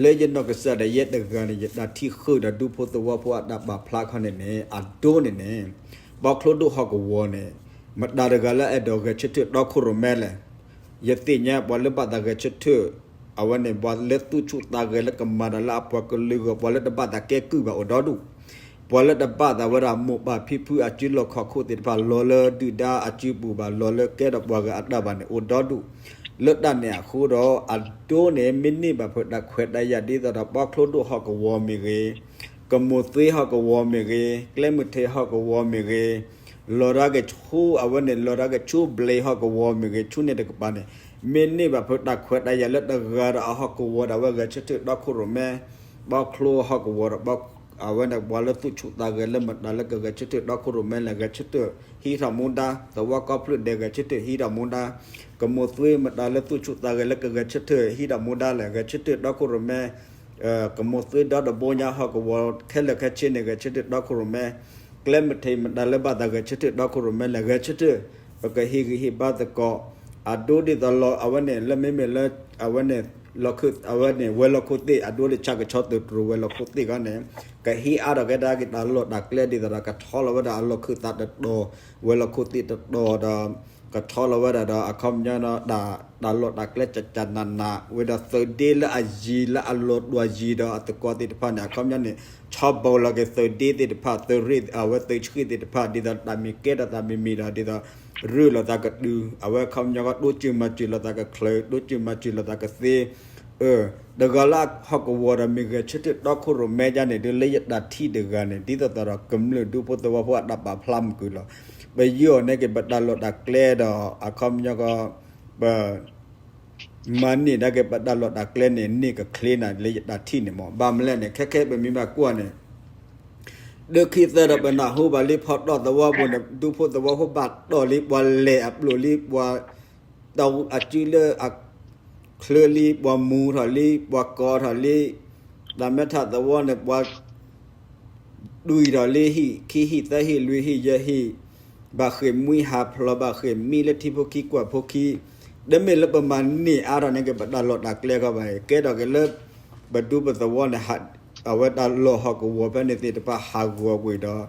လၢယနီၢ်ကစၢ်ဒီးယဲတဂၤန့ၣ် ယတၢ်ထံၣ်ဃုာ်ဒီးဒူဖိသဝီဖိအတၢ်ပာ်ဖျါခီန့ၣ်န့ၣ် အဒိန့ၣ်န့ၣ်, ဘီချိဒိၣ်ဟီၣ်ကဝီၤန့ၣ်, မတၤတဂၤလၢအဲၣ်ဒိးဂဲၤဆၢထၢၣ်တီခိၣ်ရိၣ်မဲလဲၣ်. ယသ့ၣ်ညါပှၤလၢဘၣ်သးဂဲၤဆၢထၢၣ်, အဝဲန့ၣ် ပှၤလၢသူၣ်ဆူၣ်သးဂဲၤလၢကမၤတၢ်လၢအပှၤကလုာ်ဂီၢ် ပှၤလၢတဘၣ်သးကဲကုၢ်ဘၣ်အိၣ်ဒီဒူၣ်, ပှၤလၢတဘၣ်သးဝဲဒၣ်မိၢ်ပၢ်ဖံဖုအစုလီၢ်ခီၣ်ခိၣ်သ့ၣ်တဖၣ် လီၤလၢဒုၣ်ဒါအစုပူၤဘၣ် လီၤလၢကဲထီၣ်ပှၤဂၤအတၢ်ဘၣ်န့ၣ် အိၣ်ဒီဒူၣ်, လၢတၢ်န့ၣ်အဃိဒီး အဒိန့ၣ် မ့ၢ်န့ၢ်ဘၣ်ဖဲတၢ်ခွဲးတၢ်ယာ်ဒ်သိးဒီး ဘီချိဒိၣ်ဟီၣ်ကဝီၤမ့ၢ်ဂ့ၤ, ကမိၢ်သွ့ဟီၣ်ကဝီၤမ့ၢ်ဂ့ၤ, ကျဲမုၢ်ထံးဟီၣ်ကဝီၤမ့ၢ်ဂ့ၤ, လီၤဒၣ်က့ၤဆူ အဝဲန့ၣ် လီၤဒၣ်က့ၤဆူဘျဲးဟီၣ်ကဝီၤမ့ၢ်ဂ့ၤ ဆူန့ၣ်တကပၤန့ၣ်, မ့ၢ်န့ၢ်ဘၣ်ဖဲတၢ်ခွဲးတၢ်ယာ်လၢတဂၤဒီးအဟီၣ်ကဝီၤဒၣ်ဝဲဂဲၤဆၢထၢၣ်တီခိၣ်ရိၣ်မဲ, ဘီချိဟီၣ်ကဝီၤဒီး အဝဲန့ၣ်ပှၤလၢသူၣ်ဆူၣ်သးဂဲၤလၢမတၤလၢကဂဲၤဆၢထၢၣ်တီခိၣ်ရိၣ်မဲလဲၣ် ဂဲၤဆၢထၢၣ်ဟံးထီၣ်မူဒါ, သဝီကီၢ်ဖျၢၣ်ဒဲးဂဲၤဆၢထၢၣ်ဟံးထီၣ်မူဒါ, ကမိၢ်သွ့မတၤလၢသူၣ်ဆူၣ်သးဂဲၤလၢကဂဲၤဆၢထၢၣ်ဟံးထီၣ်မူဒါလဲၣ် ဂဲၤဆၢထၢၣ်တီခိၣ်ရိၣ်မဲ, ကမိၢ်သွ့ဒီတဘိညါဟီၣ်ကဝီၤခဲလၢာ်ခဲဆ့န့ၣ် ဂဲၤဆၢထၢၣ်တီခိၣ်ရိၣ်မဲ, ကျဲမုၢ်ထံးမတၤလၢဘၣ်သးဂဲၤဆၢထၢၣ်တီခိၣ်ရိၣ်မဲလဲၣ် ဂဲၤဆၢထၢၣ်, ပကဟ့ၣ်ဂံၢ်ဟ့ၣ်ဘါသကိး, အဒိဒ်သိးလီၤ အဝဲန့ၣ် လၢမ့မ့ၢ်လၢ အဝဲန့ၣ် လီၢ်ခၢၣ် အဝဲန့ၣ် ဝဲၤလီၢ်ခိၣ်သ့ၣ် အဒိလၢဆၣ်ကဆီသုးတြိၤဝဲၤလီၢ်ခိၣ်သ့ၣ်ခီန့ၣ်, ကဟ့ၣ်အါထီၣ်ကဲဒၣ်က့ၤတၢ်လီၢ်တၢ်ကျဲဒ်သိးဒီး ကထီလီၤဝဲဒၣ်အလီၢ်ခၢၣ်သးတတီၤ, ဝဲၤလီၢ်ခိၣ်သ့ၣ်တတီၤဒီး ကထီလီၤဝဲဒၣ်ဒီးအခီပညီဒီး တၢ်လီၢ်တၢ်ကျဲကကနးနး ဝဲဒီးသုးဒ့လၢအယံၤလၢအလီၤတွၤယံၤဒီးအသကိးသ့ၣ်တဖၣ်န့ၣ် အခီပညီန့ၣ် ဆီဘိလီၤက့ၤသုးဒ့သ့ၣ်တဖၣ် သုးရ့ၣ် အဝဲသုးဆှံသ့ၣ်တဖၣ် ဒ်သိးတၢ်မ့ၢ်ကဲထီၣ်သးမံၤမံၤဒီး ဒ်သိး ရ့ၣ်လိာ်သးကတုၤ အဝဲအခီပညီကီး တိစၢၤမၤစၢၤလိာ်သးကချၢ တိစၢၤမၤစၢၤလိာ်သးကသ့ တဂၤလၢဟီၣ်ကဝီၤဒီးမ့ၢ်ဂဲၤဆၢထၢၣ်တီခိၣ်ရိၣ်မဲဒ်န့ၣ် ဒ်လၢယတၢ်ထံၣ်တဂၤန့ၣ် ဒ်သိးသိးဒီးကမျၢၢ်ဒူဖိသဝီဖိအတၢ်ပာ်ဖျါမုၢ်ကွံာ်လီၤ. ပယီၤန့ၣ်က့ၤပတၢ်လီၢ်တၢ်ကျဲဒီး အခီပညီကီး ပ မၤန့ၢ်ဒၣ်က့ၤပတၢ်လီၢ်တၢ်ကျဲန့ၣ် န့ၢ်ကချ့နၤလၢယတၢ်ထံၣ်န့ၣ်မး ဘၣ်မလဲၣ်န့ၣ် ခဲခဲပမ့ၢ်ဘၣ်ကွၢ်န့ၣ် ဒုးခံသၢဒီးပနၢ်ဟူဘၣ်လံ ဖီတီၢ်သဝီပူၤန့ၣ် ဒူဖိသဝီဖိဘၣ်တီၢ်လံ ပှၤလဲၤအပျိၢ်လံ ပှၤ တၢ်အစုလၢအချၢလံ ပှၤမူထီၣ်လံ ပှၤကီထီၣ်လံ တၢ်မဲထးသဝီန့ၣ် ပှၤ တွံၢ်ထီၣ်လံ ဟံၣ်ခံဟံၣ်သၢဟံၣ်လွံၢ်ဟံၣ်ယဲၢ်ဟံၣ် ဘၣ်ဃ့ၢ်မှံဟးဖျိး ဘၣ်ဃ့ၢ်မှံလၢထံဖိခံကွၢ်ဖိခံ တမ့ၢ်လၢပမၤန့ၢ်အါထီၣ်န့ၢ်က့ၤပတၢ်လီၢ်တၢ်ကျဲခီဘၣ် ကဲထီၣ်က့ၤလၢ ပဒူပသဝီန့ၣ် အဝဲတၢ်လီၢ်ဟီၣ်ကဝီၤဖဲန့ၣ်သ့ၣ်တဖၣ်ဟးဂီၤကွံာ်ဒီး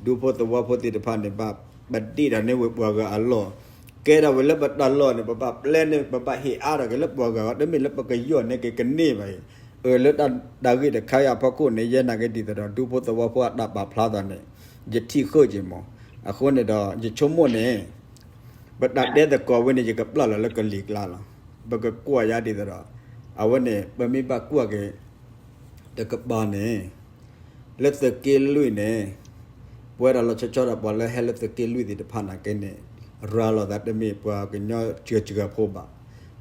ဒူဖိသဝီဖိသ့ၣ်တဖၣ်န့ၣ် ဘၣ်ပဒ့ၣ်ဒီးန့ၢ်ဝဲပှၤဂၤအလီၢ် ကဲထီၣ်ဝဲလၢပတၢ်လီၢ်န့ၣ် ပဘၣ်ပျဲန့ၢ် ပဘၣ်ဟ့ၣ်အါထီၣ်က့ၤလၢပှၤဂၤ တမ့ၢ်လၢပကယီၢ်န့ၢ်က့ၤကန့ၢ်ဘၣ်အံၤ အၢ လၢတၢ်ဂ့ၢ်တခါအံၤအဖီခိၣ်န့ၣ် ယဲနာ်က့ၤဒ်သိးဒီး ဒူဖိသဝီဖိအတၢ်ပာ်ဖျါသးန့ၣ် ယထံၣ်ဃုာ်က့ၤမး အဃိန့ၣ်ဒီး ယဆိကမိၣ်န့ၣ် ပတၢ်တဲသကိးဝဲန့ၣ် ယကပျၢ်လီၤလၢကလံၤကျါလီၤ. ပကကွၢ်ယါဒ်သိးဒီး အဝဲန့ၣ် ပမ့ၢ်ဘၣ်ကွၢ်က့ၤ တကပၤန့ၣ် လၢသုးက့လွံၢ်န့ၣ် ပဝဲဒၣ်လီၤဆီဆီဒီးပှၤလၢဟဲလၢသုးက့လွံၢ်သ့ၣ်တဖၣ်နာ်က့န့ၣ် ရၤလီၤသးတမ့ၢ်ပှၤကညီစှၤစှၤဖိဘၣ်.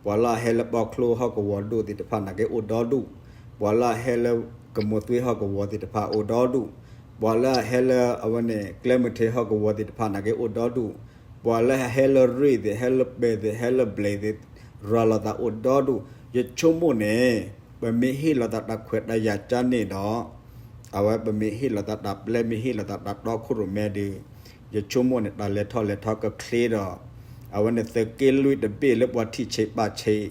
ပှၤလၢအဟဲလၢဘီချိဟီၣ်ကဝီၤဒိၣ်သ့ၣ်တဖၣ်နာ်က့အိၣ်ဒီဒူၣ်, ပှၤလၢအဟဲလၢကမိၢ်သွ့ဟီၣ်ကဝီၤသ့ၣ်တဖၣ်အိၣ်ဒီဒူၣ်, ပှၤလၢအဟဲလၢအဝဲန့ၣ် ကျဲမုၢ်ထံးဟီၣ်ကဝီၤသ့ၣ်တဖၣ်နာ်က့အိၣ်ဒီဒူၣ်, ပှၤလၢအဟဲလၢရ့ၣ်သ့ၣ် ဟဲလၢပဲၤသ့ၣ် ဟဲလၢဘျဲးသ့ၣ် ရၤလီၤသးအိၣ်ဒီဒူၣ်. ယဆိကမိၣ်န့ၣ် ပမ့ၢ်ဟ့ၣ်လီၤသးတၢ်ခွဲးတၢ်ယာ်ကန့ၣ်ဒီး အဝဲပမ့ၢ်ဟ့ၣ်လီၤသးတၢ်ပျဲ မ့ၢ်ဟ့ၣ်လီၤသးတၢ်တီခိၣ်ရိၣ်မဲဒီး ယဆိကမိၣ်န့ၣ် တၢ်လဲၤထီၣ်လဲၤထီကချ့ဒီး အဝဲန့ၣ်သုးက့လွံၢ်တဘ့ၣ်လၢပှၤထံၣ်ဆံးပာ်ဆံး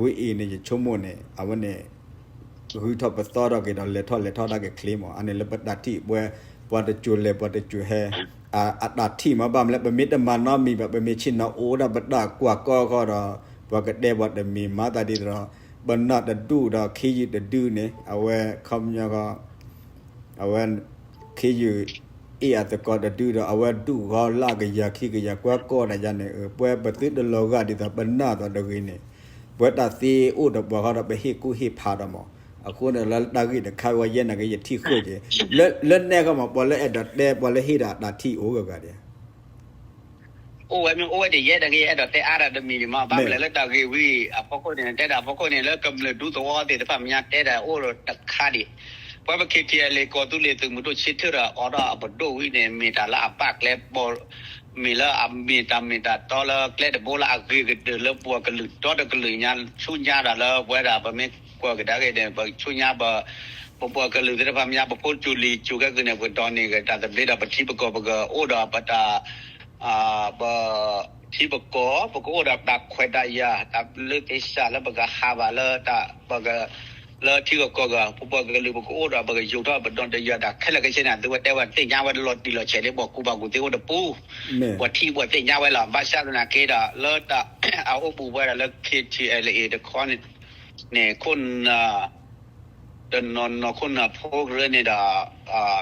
ဝဲအံၤန့ၣ် ယဆိကမိၣ်န့ၣ် အဝဲန့ၣ် ဂုၤထီၣ်ပသီထီၣ်က့ၤဒီး လဲၤထီၣ်လဲၤထီတၢ်ကချ့မး. အန့ၣ်လၢပတၢ်ထံၣ်ပှဲၤ ပှၤတစိၤလဲၤ ပှၤတစိၤဟဲ အတၢ်ထံၣ်မး ဘၣ်မနုၤလဲၣ် ပမ့ၢ်တမၤနီတမံၤဘၣ် ပမ့ၢ်ဆ့ၣ်နီၤအိၣ်ဒၣ်ပတၢ်ကွၢ်ကီၢ်ဃီဒီး ပှၤကတဲပှၤတမံၤမၤသးဒ်သိးဒီး ပနၢ်တဒူၣ်ဒီးခ့ယုၢ်တဒုန့ၣ် အဝဲခီပညီ အဝဲ ခ့ယုၢ်အ့ၣ်အသကိးတဒုဒီး အဝဲဒူၣ်ဂီၤလၢအကယၤခံကယၤကွၢ်ကီၢ်ဒၣ်ယၤန့ၣ် ပဝဲပသုတလီၤဂာ်ဒ်သိးပနၢ်သိးတဂ့ၤန့ၣ် ပဝဲတၢ်သ့အိၣ်ဒီးပှၤဃီဒီးပဟ့ၣ်ကူၣ်ဟ့ၣ်ဖးဒီးမး အဃိန့ၣ်လၢတၢ်ဂ့ၢ်တခါဝဲယဲနာ်က့ယထံၣ်ဃုာ်က့ၤ လၢနဲၣ်ကီၢ်မး ပှၤလၢအဲၣ်ဒိးတဲ ပှၤလၢဟ့ၣ်ဒီးတၢ်ထံၣ်အိၣ်ဂၤဂၤဒံး အိၣ်ဝဲမ့ၢ်အိၣ်ဝဲဒ်ယဲတဂ့ၤ အဲၣ်ဒိးတဲအါဒီးတမံၤမး ဘၣ်မလဲၤလၢတၢ်ဂ့ၢ်ဝံၤအဖီခိၣ်န့ၣ် တဲဒၣ်အဖီခိၣ်န့ၣ် လၢကမျၢၢ်ဒူသဝီသ့ၣ်တဖၣ်မညါတဲဒၣ်အိၣ်ဒီးတခါဒံး ပဝဲပ ခ့ထံအဲလ့ ကီၢ်သူလ့ၤသုးမုၢ်ဒိၣ်ဆ့ထၢၣ်ဒီးအိးထီၣ်အပဒိၣ်ဝံၤန့ၣ် မ့ၢ်တၢ်လၢအပာ်ကျဲ မ့ၢ်လၢအမ့ၢ်တၢ်မ့ၢ်တၢ်တီလၢကျဲတဘိလၢအဂ့ၤကတၢၢ်လၢပှၤကလုာ်ဒီတကလုာ်ညါ ဆူညါဒီးလၢပဝဲဒၣ်ပမ့ၢ်ကွၢ်ကဒါက့ၤန့ၣ် ပဆူညါပ ပပှၤကလုာ်သ့ၣ်တဖၣ်မညါ ပဖိကၠိလံၤကၠိကဲကုာ်န့ၣ် ပကဒိးန့ၢ်က့ၤတၢ်သဘျ့ဒီးပထံပကီၢ် ပကအိၣ်ဒီးပတၢ် ပထံပကီၢ် ပကအိၣ်ဒီးတၢ်ခွဲးတၢ်ယာ် တၢ်ဘျုးသ့ၣ်စၢ်လၢပကဟးဘၣ်လၢတၢ် ပက လၢထံဂၤကီၢ်ဂၤ ပပှၤကလုာ်ပကအိၣ်ဒီးပကယိာ်ထီၣ်ပဒီတယၢၤတၢ်ခဲလၢာ်ခဲဆ့န့ၣ် အသုဝဲတဲဝဲသ့ၣ်ညါဝဲလီၤတံၢ်လီၤဆဲးလၢပှၤကူပှၤကူသ့အိၣ်တပူၤ ပှၤထံၣ်ပှၤသ့ၣ်ညါဝဲလီၤ ဘၣ်ဆၣ်သနာ်က့ဒီး လၢတၢ်အအိၣ်ပူၤဝဲဒၣ်လၢ ခ့ထံအဲလ့ တခီန့ၣ် န့ၣ် ခိၣ်နၢ် တနီၤနီၤခိၣ်နၢ်ဖိကရၢန့ၣ်ဒီး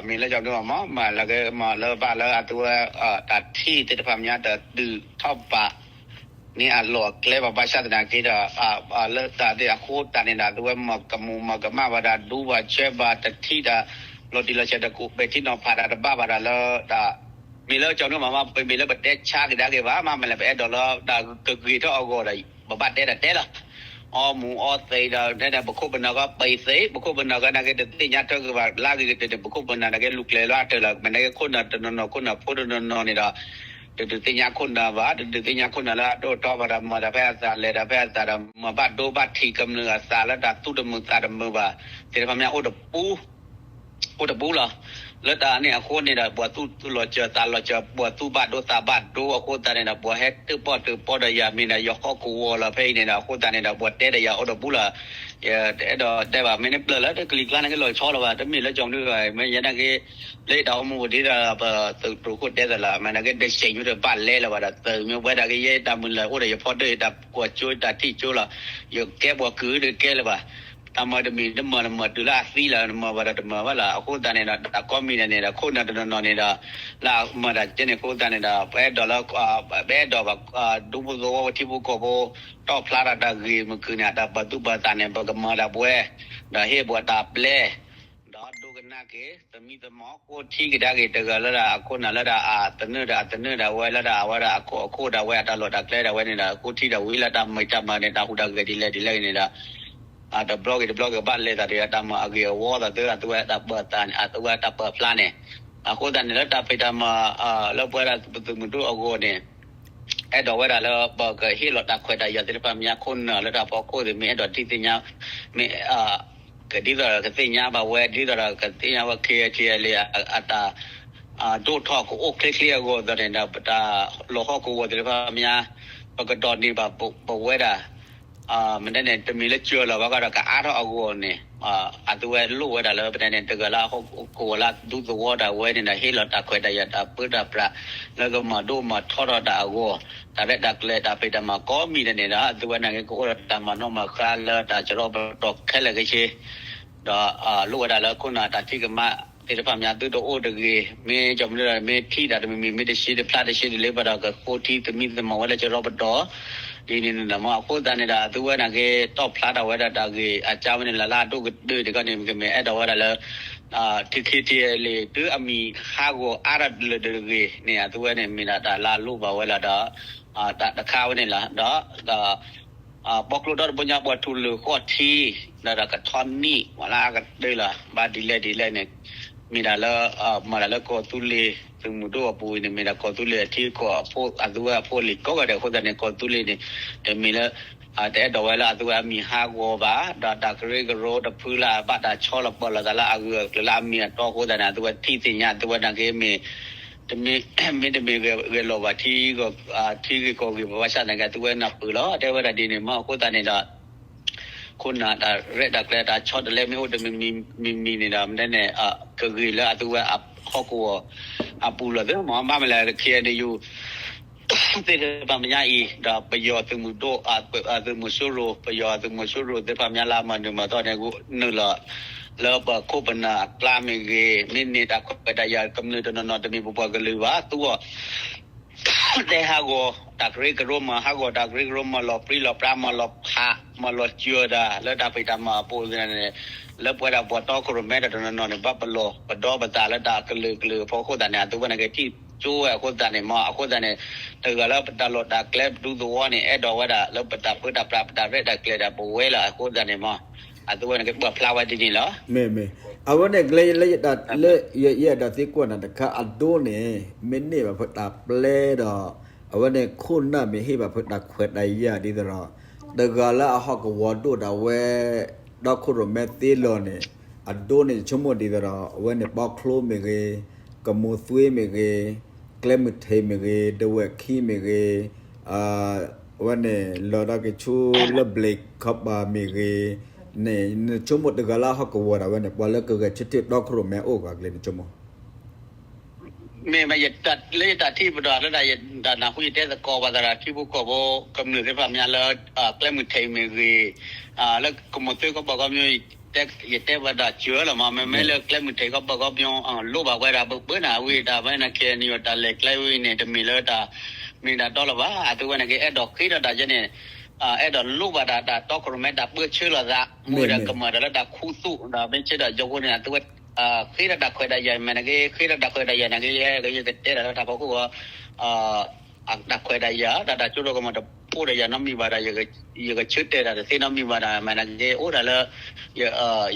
မ့ၢ်လၢကီၤဒိၣ်မး မၤလၢကမၤလၢဘၣ်လၢအသုဝဲ တၢ်ထံၣ်သ့ၣ်တဖၣ်မညါတဒုးထီၣ်ဘး န့ၣ်အလီၢ်အကျဲဘၣ် ဘၣ်ဆၣ်သနာ်က့ဒီး လၢတၢ်သ့ၣ်အဃိတၢ်န့ၣ်ဒီး အသုဝဲမၤကမူၤမၤကမၣ်ဘၣ်ဒီး ဒူဘၣ်ဆၢဘၣ် တထံၣ်ဒီး လီၤတံၢ်လီၤဆဲးတကူးပဲာ်ထံနီၤဖးတၢ်တဘၣ်ဘၣ်ဒီးလၢတၢ် မ့ၢ်လၢကီၤဒိၣ်မး ပမ့ၢ်လၢပတဲဆါကဒါက့ၤဘၣ် မ့ၢ်မလဲၣ် ပအဲၣ်ဒိးလၢတၢ်ကဂ့ၤထီၣ်အဂီၢ်ဒီး ပဘၣ်တဲတၢ်တဲလီၤ အီမူၤအီသံးဒီး ပခိၣ်ပနၢ်ကပံးသံး ပခိၣ်ပနၢ်ကနာ်က့တသ့ၣ်ညါထွဲက့ၤဘၣ် လၢအဂ့ၤကတၢၢ်န့ၣ် ပခိၣ်ပနၢ်နာ်က့လူၤကျဲလၢအတၢၢ်လီၤ မ့ၢ်နာ်က့ခိၣ်နၢ်တနီၤနီၤ ခိၣ်နၢ်ဖိတနီၤနီၤန့ၣ်ဒီး တဒုးသ့ၣ်ညါခိၣ်နၢ်ဘၣ် တဒုးသ့ၣ်ညါခိၣ်နၢ်လၢအဒိၣ်အထီဘၣ်ဒီး မၤတၢ်ဖဲအသး လဲၤတၢ်ဖဲအသးဒီး မၤဘၣ်ဒိဘၣ်ထံးကမျၢၢ်အသးလၢတၢ်သူၣ်တမုာ်သးတမုာ်ဘၣ် သ့ၣ်တဖၣ်မညါအိၣ်တပူၤ အိၣ်တပူၤလီၤ. လၢတၢ်န့ၣ်အဃိန့ၣ်ဒီး ပှၤသူၣ်လီၤစၢၤသးလီၤစၢၤ ပှၤသူၣ်ဘၣ်ဒိသးဘၣ်ဒိအဃိသတးန့ၣ်ဒီး ပှၤဟဲတၢၣ်ပီၣ်တၢၣ်ပီဒီးယၤ မ့ၢ်ဒၣ်ယဟီၣ်ကဝီၤလီၤ ဖဲအံၤန့ၣ်ဒီး အဃိသတးန့ၣ်ဒီး ပှၤတဲဒီးယၤအိၣ်တပူၤလီၤ. ယတအဲၣ်ဒိးတဲဘၣ် မ့ၢ်န့ၣ်ပျၢၢ်လၢတကလံၤကျါန့ၣ်ကလီၤဆီလီၤဘၣ် တမ့ၢ်လၢကီၤမုၢ်ဘၣ် မ့ၢ်ယဲနာ်က့ လၢယတၢ်အိၣ်မူပူၤဒ်သိးဒီး ပသုးတြူးခိၣ်တဲသးလီၤ မ့ၢ်နာ်က့ တစဲးညူတဘၣ်လဲလၢၤဘၣ်ဒီး သုးမ့ၢ်ဝဲဒၣ်ကယဲၢ်တၢ်မုၢ်လၢ်အိၣ်ဒီးယဖီတၢၣ် ယတၢ်ကွၢ်ကၠိ ယတၢ်ထံၣ်ကၠိလီၤ. ယကဲပှၤကုၢ်တကဲလၢၤဘၣ် တၢ်မၤတမံၤတမၤ နမၤတုၤလၢအသံလီၤ နမၤဘၣ်ဒီးတမၤဘၣ်လီၤ. အဃိသတးန့ၣ်ဒီး တၢ်ကိးမံၤဒဲးန့ၣ်ဒီး ခိၣ်နၢ်တနီၤနီၤန့ၣ်ဒီး လၢအမၤတၢ်ကဲန့ၣ် အဃိသတးန့ၣ်ဒီး ပအဲၣ်ဒိးလၢ ပအဲၣ်ဒိးဘၣ် ဒူဖိသဝီဖိထံဖိကီၢ်ဖိ တီၣ်ဖျါထီၣ်တၢ်ဂ့ၢ်မုၢ်ခုၣ်န့ၣ် တၢ်ပာ်သူၣ်ပာ်သးန့ၣ် ပကမၤတၢ်ပဝဲ ဒီးဟ့ၣ်ပှၤတၢ်ပျဲ ဒီးဒိကနၣ်က့ၤ သမံသမိး ဃိထံကဒါက့ၤတဂၤလၢဒၣ်အခိၣ်နၢ်လၢဒၣ်အသနၢၣ်ဒီးအသနၢၣ်ဒၣ်ဝဲလၢဒၣ်အဝဲဒၣ်အခိၣ်အခိၣ်ဒၣ်ဝဲအတၢ်လီၢ်တၢ်ကျဲဒၣ်ဝဲန့ၣ်ဒီး ဃိထံဒၣ်ဝံၤလၢတၢ်မၤတၢ်မၤန့ၣ် တၢ်ဟူးတၢ်ဂဲၤဒ်လဲၣ်ဒ်လဲၣ်န့ၣ်ဒီး တဘျီဂ့ၤတဘျီဂ့ၤဘၣ်လဲၤသးဒီးတၢ်မၤအဂ့ၢ်အဝီသးသၢ အသုဝဲတၢ်ပာ်သးန့ၣ် အသုဝဲတၢ်ပာ်ဖျါန့ၣ် အဃိသတးန့ၣ် လၢတၢ်ဖံးတၢ်မၤ လၢပဝဲဒၣ်ပသုးမုၢ်ဒိၣ်အဂီၢ်န့ၣ် အဲၣ်ဒိးဝဲဒၣ်လၢပကဟ့ၣ်လီၤတၢ်ခွဲးတၢ်ယာ်သ့ၣ်တဖၣ်မ့ၢ်ညါ ခိၣ်နၢ်လၢတၢ်ဖီခိၣ်သ့ၣ် မ့ၢ်အဲၣ်ဒိးထံၣ်သ့ၣ်ညါ မ့ၢ် ကဒ်သိးဒီးကသ့ၣ်ညါဘၣ်ဝဲ ဒ်သိးဒီးကသ့ၣ်ညါဝဲ ခ့ထံအဲလ့ အတၢ် ဒိၣ်ထီၣ်ကအိၣ်ချ့ချ့အဂီၢ်သတးန့ၣ်ဒီး ပတၢ်လီၤဟီၣ်ကဝီၤသ့ၣ်တဖၣ်မ့ၢ်ညါ ပကဒိးန့ၢ်ဘၣ်ပဝဲဒၣ် မ့ၢ်တဲန့ၣ် တမ့ၢ်လၢစၢၤလီၤဘၣ်ကဒီး ကအါထီၣ်အဂီၢ်န့ၣ် အသုဝဲလိၣ်ဝဲဒၣ်လၢ မ့ၢ်တဲန့ၣ် တဂၤလၢဟီၣ်ကဝီၤလၢဒူသဝီဒၣ်ဝဲန့ၣ်ဒီး ဟ့ၣ်လီၤတၢ်ခွဲးတၢ်ယာ်တၢ်ပၢတၢ်ပြး လၢကမၤဒိၣ်မၤထီထီၣ်တၢ်အဂီၢ် တၢ်ရဲၣ်တၢ်ကျဲၤတၢ်ဖံးတၢ်မၤကိးမံၤဒဲးန့ၣ်ဒီး အသုဝဲန့ၣ်ကအိၣ်ဒီးတၢ်မၤနီၣ်မၤဃါလၢတၢ်စရီပတီၢ်ခဲလၢာ်ခဲဆ့ ဒီးလိၣ်ဝဲဒၣ်လၢခိၣ်နၢ်တၢ်ထံၣ်ကမၣ်သ့ၣ်တဖၣ်မ့ၢ်ညါသုတအိၣ်တဂ့ၤ မ့ၢ်ကီၤမနုၤဒီး မ့ၢ်ထံၣ်တၢ်တမံၤမံၤ မ့ၢ်တရှဲတဖျါတရှဲတလၢဘၣ်ဒီး ကဃိထံသမံသမိးဝဲလၢစရီပတီၢ် ဒ်န့ၣ်န့ၣ်လီၤမး အဃိသတးန့ၣ်ဒီး အသုဝဲန့ၣ်က့ၤ တီၣ်ဖျါထီၣ်ဝဲဒၣ်တၢ်ဂ့ၢ်အကါဝဲန့ၣ်လၢ်လၢ်အဒိၣ်ကတၢၢ်တခီန့ၣ် မ့ၢ်ကမ့ၢ်အဲၣ်ဒိးဝဲဒၣ်လၢ ထံခံထံလံၤ တုၤအမံၤဟးဂီၤအါထီၣ်လၢၤတဂ့ၤန့ၣ် အသုဝဲန့ၣ် မ့ၢ်ဒၣ်တၢ်လၢအလိၣ်ဘၣ်ဝဲလီၤဒီး တၢ်တခါဝဲန့ၣ်လီၤ ဒီး ဘီကျိဒီတဘိညါ ပှၤထူၣ်လုၢ်ဃီထံ ဒီးတၢ်ကထီနံၣ် ဝဲလၢအကတၢၢ်လီၤ ဘၣ်ဒ်လဲၣ်ဒ်လဲၣ်န့ၣ် မ့ၢ်ဒၣ်လၢ မၤတၢ်လၢကီၢ်သူလ့ၤ သုးမုၢ်ဒိၣ်အပူၤအံၤန့ၣ် မ့ၢ်ဒၣ်ကီၢ်သူလ့ၤအထံကီၢ်အဖိ အသုဝဲအဖိလံၤကိးဂၤဒဲးအဃိသတးန့ၣ် ကီၢ်သူလ့ၤန့ၣ် တမ့ၢ်လၢ တအဲၣ်ဒိးဝဲလၢအသုဝဲအမံၤဟးဂီၤဘၣ် ဒီးတၢ်ကရၢကရိတဖုလၢအဘၣ်တၢ်ဆီလီၤပာ်လီၤသးလၢအဂၢၢ်အကျၢၤလၢအမ့ၢ်အတီအဃိသတးန့ၣ် အသုဝဲထံၣ်သ့ၣ်ညါ အသုဝဲနာ်က့မ့ၢ် တမ့ၢ် မ့တမ့ၢ်ဂဲၤလိာ်ဘၣ် ထံဂ့ၢ်ကီၢ်ဂ့ၢ် ဘၣ်ဆၣ်သနာ်က့ အသုဝဲနၢ်ပၢၢ်လီၤ တဲဝဲဒၣ်ဒ်န့ၣ်မ့ၢ်အဃိသတးန့ၣ်ဒီး ခိၣ်နၢ်တၢ်ရဲၣ်တၢ်ကျဲၤတၢ်ဆီတလဲမ့ၢ်အိၣ်တမံၤမံၤန့ၣ်ဒီး မ့ၢ်တဲန့ၣ် ကဂ့ၤလၢအသုဝဲဟီၣ်ကဝီၤ အပူၤလီၤသ့မ့ၢ် ဘၣ်မလဲၣ် KNU သ့ၣ်တဖၣ်မဲာ်ညါအံၤ ဒီးပယီၤသုးမုၢ်ဒိၣ် သုးမုၢ်စိရိၤ ပယီၤသုးမုၢ်စိရိၤသ့ၣ်တဖၣ်မဲာ်ညါလၢအမၤနၢၤမၤတီၢ်န့ၣ် နုာ်လီၤ လၢပခိၣ်ပနၢ်အကျါမ့ၢ်ဂ့ၤ မ့ၢ်န့ၢ်တၢ်ခွဲးတၢ်ယာ်ကမျၢၢ်တနီၤနီၤတမ့ၢ်ပပှၤကလုာ်ဘၣ် သူအီၤ တဲဟးဂီၤတၢ်ကရၢကရိမၤ ဟးဂီၤတၢ်ကရၢကရိမၤလီၤပြံလီၤပြါ မၤလီၤဖး မၤလီၤစၢၤတၢ် လၢတၢ်ဖံးတၢ်မၤအပူၤန့ၣ် လၢပဝဲဒၣ်ပှၤတီခိၣ်ရိၣ်မဲတနီၤနီၤန့ၣ် ဘၣ်ပလီၢ်ပဒီပသးလၢတၢ်ကလုာ်ကလုာ်အဖီခိၣ်သတးန့ၣ် အသုဝဲန့ၣ်ကထံၣ်ကၠိဝဲအဃိသတးန့ၣ်မး အဃိသတးန့ၣ် တဂၤလၢပတၢ်လီၢ်တၢ်ကျဲပဒူသဝီန့ၣ် အဲၣ်ဒိးဝဲဒၣ်လၢပတၢ်ပၢတၢ်ပြး ပတၢ်ရဲၣ်တၢ်ကျဲၤဒၣ်ပဝဲလီၤ အဃိသတးန့ၣ်မး အသုဝဲန့ၣ်ကပာ်ဖျါဝဲဒ်န့ၣ်လီၤ. မ့ၢ်မ့ၢ် အဝဲန့ၣ် လၢယအဲၣ်ဒိးသံကွၢ်နၤတခါ အဒိန့ၣ် မ့ၢ်န့ၢ်ဘၣ်ဖဲတၢ်ပျဲဒီး အဝဲန့ၣ်ခိၣ်နၢ်မ့ၢ်ဟ့ၣ်ဘၣ်ဖဲတၢ်ခွဲးတၢ်ယာ်ဒ်သိးဒီး တဂၤလၢအဟီၣ်ကဝီၤဒိၣ်ဒၣ်ဝဲ ဒီခိၣ်ရိၣ်မဲသ့လီၤန့ၣ် အဒိန့ၣ် ယဆိကမိၣ်ဒ်သိးဒီး အဝဲန့ၣ်ပီချိမ့ၢ်ဂ့ၤ ကမိၢ်သွ့မ့ၢ်ဂ့ၤ ကျဲမုၢ်ထံးမ့ၢ်ဂ့ၤ ဒဝဲၢ်ခံမ့ၢ်ဂ့ၤ အဝဲန့ၣ်လီၤဒီးက့ၤဆူလၢဘျ့းခီပၤမ့ၢ်ဂ့ၤန့ၣ် နဆိကမိၣ်တဂၤလၢအဟီၣ်ကဝီၤဒၣ်ဝဲန့ၣ် ပှၤလၢကဂဲၤဆၢထၢၣ်ဒီခိၣ်ရိၣ်မဲအိၣ်ဂၤကျဲၤနဆိကမိၣ် မ့ၢ်မ့ၢ် လၢယတၢ်ထံၣ်ပဒီးလၢတၢ်ယတၢ်နၢ်ဟူယတဲသကိးပှၤသရၣ်ထံဖိကီၢ်ဖိ ကမျၢၢ်သ့ၣ်တဖၣ်မဲာ်ညါလၢ ကျဲမုၢ်ထံးမ့ၢ်ဂ့ၤ လၢကမိၢ်သွ့ကီၢ်ပၢ်ကီၢ်ပညိ ယတဲပှၤတၢ်စၢၤလီၤမး မ့မ့ၢ်လၢကျဲမုၢ်ထံးကီၢ်ပၢ်ကီၢ်ပညိ လိၣ်ဘၣ်ဝဲဒၣ်ပပၢနၢ်ဝံၤတၢ်ဝဲန့ၣ် KNU တၢ်လဲၤကျဲဝံၤန့ၣ် တမ့ၢ်လၢတၢ် မ့ၢ်တၢ်တီလီၤဘၣ် အသုဝဲန့ၣ်က့ အဲၣ်ဒိးဃ့ထီၣ်တၢ်ယဲန့ၣ် အဲၣ်ဒိးလိၣ်ဘၣ်တၢ် တၢ်တီခိၣ်ရိၣ်မဲတၢ်ပၢဆှၢလိာ်သး မ့ၢ်ဝဲဒၣ်ကမၤတၢ်လၢတၢ်ခူသူၣ်ဒီး မ့ၢ်ဆၢဒီးယိၤဃိန့ၣ် အသုဝဲ ဃ့ထီၣ်တၢ်ခွဲးတၢ်ယာ်မ့ၢ်န့ၣ်က့ ဃ့ထီၣ်တၢ်ခွဲးတၢ်ယာ်န့ၣ်က့ ယဲ ယကတဲတၢ်လၢတၢ်ဖီခိၣ်ဂီၢ် တၢ်ခွဲးတၢ်ယာ် တၢ်တၢ်ကၠိဒီးကမၤတပိၢ်တၢ်ယၤနီတမံၤဘၣ်ဒီး ယကဆၢတဲာ်တၢ်တသ့နီတမံၤဘၣ်ဒီး မ့ၢ်န့ၣ်က့ အိၣ်ဒၣ်လၢ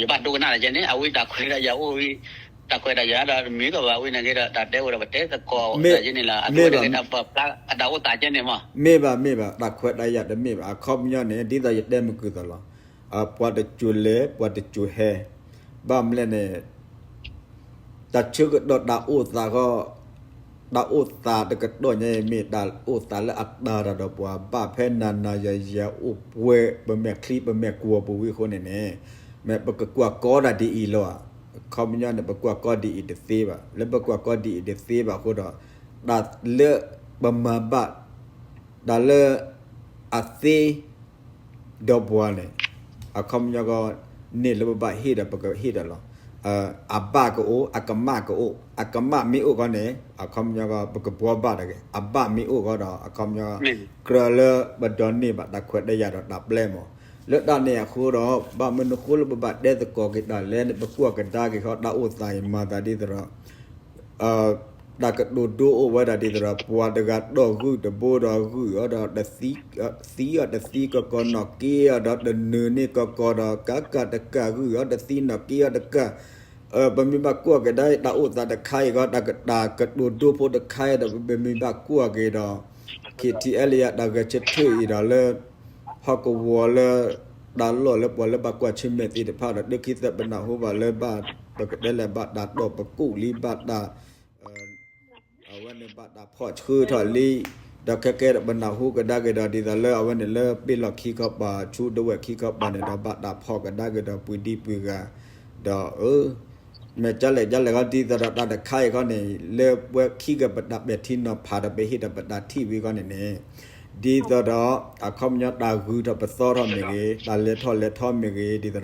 ယဘၣ်ဒိကနၣ်တၢ်ယဲန့ၣ် အဝဲတၢ်ခွဲးတၢ်ယာ်အိၣ်ဝံၤ တၢ်ခွဲးတၢ်ယာ်ဒီးတမံၤကီးဘၣ်ဝံၤန့ၣ်က့ဒီး တၢ်တဲအိၣ်ဒီးပတဲသကိးတၢ်ယဲန့ၣ်လီၤ အသုဝဲန့ၣ်က့ တၢ်ပာ်ဖျါအတၢ်အိၣ်သးယဲန့ၣ်မး မ့ၢ်ဘၣ်မ့ၢ်ဘၣ် တၢ်ခွဲးတၢ်ယာ်တမ့ၢ်ဘၣ် အခီပညီန့ၣ် ဒ်သိးယတဲမုၢ်ကုၢ်သးလီၤ ပှၤတစိၤလဲၤ ပှၤတစိၤဟဲ ဘၣ်မနုၤလဲၣ်န့ၣ် တၢ်ဆၢကတီၢ်တၢ်အိၣ်သးဃီ တၢ်အိၣ်သးတကတီၢ်ညါအံၤ မ့ၢ်တၢ်အိၣ်သးလၢအတၤတၢ်ဒီးပှၤ ဘၣ်ဖဲနၤနၤယၤယၤအိၣ်ပှဲၤ ပမဲာ်ချံပမဲာ်ကွီၤပူၤဝံၤအဃိန့ၣ်န့ၣ် မ့ၢ်ပကကွၢ်ကီဒၣ်ဒ်အံၤလီၤဧါ အခီပညီန့ၣ် ပကွၢ်ကီဒ်အံၤတသ့ဘၣ် လၢပကွၢ်ကီဒ်အံၤတသ့ဘၣ်အဃိဒီး တၢ်လၢပမၤဘၣ် တၢ်လၢ အသ့ ဒီးပှၤန့ၣ် အခီပညီကီ န့ၢ်လၢပဘၣ်ဟ့ၣ်ဒီးပကဟ့ၣ်ဒီးလီၤ. အဘၣ်ကအိၣ် အကမၣ်ကအိၣ် အကမၣ်မ့ၢ်အိၣ်ဃီန့ၣ် အခီပညီကီ ပကဘှီဘၣ်တဂ့ၤ အဘၣ်မ့ၢ်အိၣ်ဃီဒီး အခီပညီ ကြၢးလၢပဒိးန့ၢ်ဘၣ်တၢ်ခွဲးတၢ်ယာ်ဒီးတၢ်ပျဲမး လၢတၢ်န့ၣ်အဃိဒီး ဘၣ်မနုၤဃိလၢပဘၣ်တဲသကိးက့ၤတၢ်လဲၣ်န့ၣ် ပကွၢ်ကဒါက့ၤဃီတၢ်အိၣ်သးအံၤမၤသးဒ်သိးဒီး တၢ်ကတိၤဒိအိၣ်ဝဲဒၣ်ဒ်သိးဒီး ပှၤတဂၤတီၢ်ဂုၢ်တဘိဒီးဂုၢ်အီၤဒီးတသံ သံအီၤတသံကီၢ်ကီၢ် နီၢ်က့အီၤဒီးတနၢၤန့ၢ်ကီၢ်ကီၢ်ဒီး ကးကးတကးဂုၢ်အီၤတသံ နီၢ်က့အီၤတကး ပမ့ၢ်ဘၣ်ကွၢ်ကဒါတၢ်အိၣ်သးတခါအံၤဃီ တၢ်ကတိၤဒိဖိတခါအံၤဒီး ပမ့ၢ်ဘၣ်ကွၢ်က့ၤဒီး KTLA တၢ်ဂဲၤဆၢထၢၣ်အံၤဒီးလၢ ဟီၣ်ကဝီၤလၢ တၢ်လီၢ်လၢပှၤလၢဘၣ်ကွၢ်ဆၢၣ်မဲာ်သ့ၣ်တဖၣ်ဒီး ဒုးခံသၢပနၢ်ဟူဘၣ်လၢဘၣ် ပကတဲလဲၣ်ဘၣ်တၢ်တီၢ်ပကူၣ်လံ ဘၣ်တၢ် အဝဲန့ၣ်ဘၣ်တၢ်ဖီၣ်ဆှၢထီၣ်လံ ဒီးခဲကဲဒီးပနၢ်ဟူကဒါက့ၤဒီး ဒ်သိးလၢအဝဲန့ၣ်လၢပ့ၢ်လီၢ်ခံခီပၤ ဆူဒဝဲၢ်ခံခီပၤန့ၣ်ဒီး ဘၣ်တၢ်ဖီၣ်ကဒါက့ၤဒီးပှၤဒံပှၤဂၤ ဒီး မ့ၢ်ကလဲၣ်ကလဲၣ်ဃီ ဒ်သိးဒီးတၢ်တခါအံၤဃီန့ၣ် လၢပှၤခံဂၤပတၢ်ပဲာ်ထံနီၤဖးဒီး ပဟ့ၣ်ဒီးပတၢ်ထံၣ်ဝံၤဃီန့ၣ်န့ၣ် ဒ်သိးဒီး အခီပညီတၢ်ဂုၤထီၣ်ပသီထီၣ်မ့ၢ်ဂ့ၤ တၢ်လဲၤထီၣ်လဲၤထီမ့ၢ်ဂ့ၤ ဒ်သိးဒီး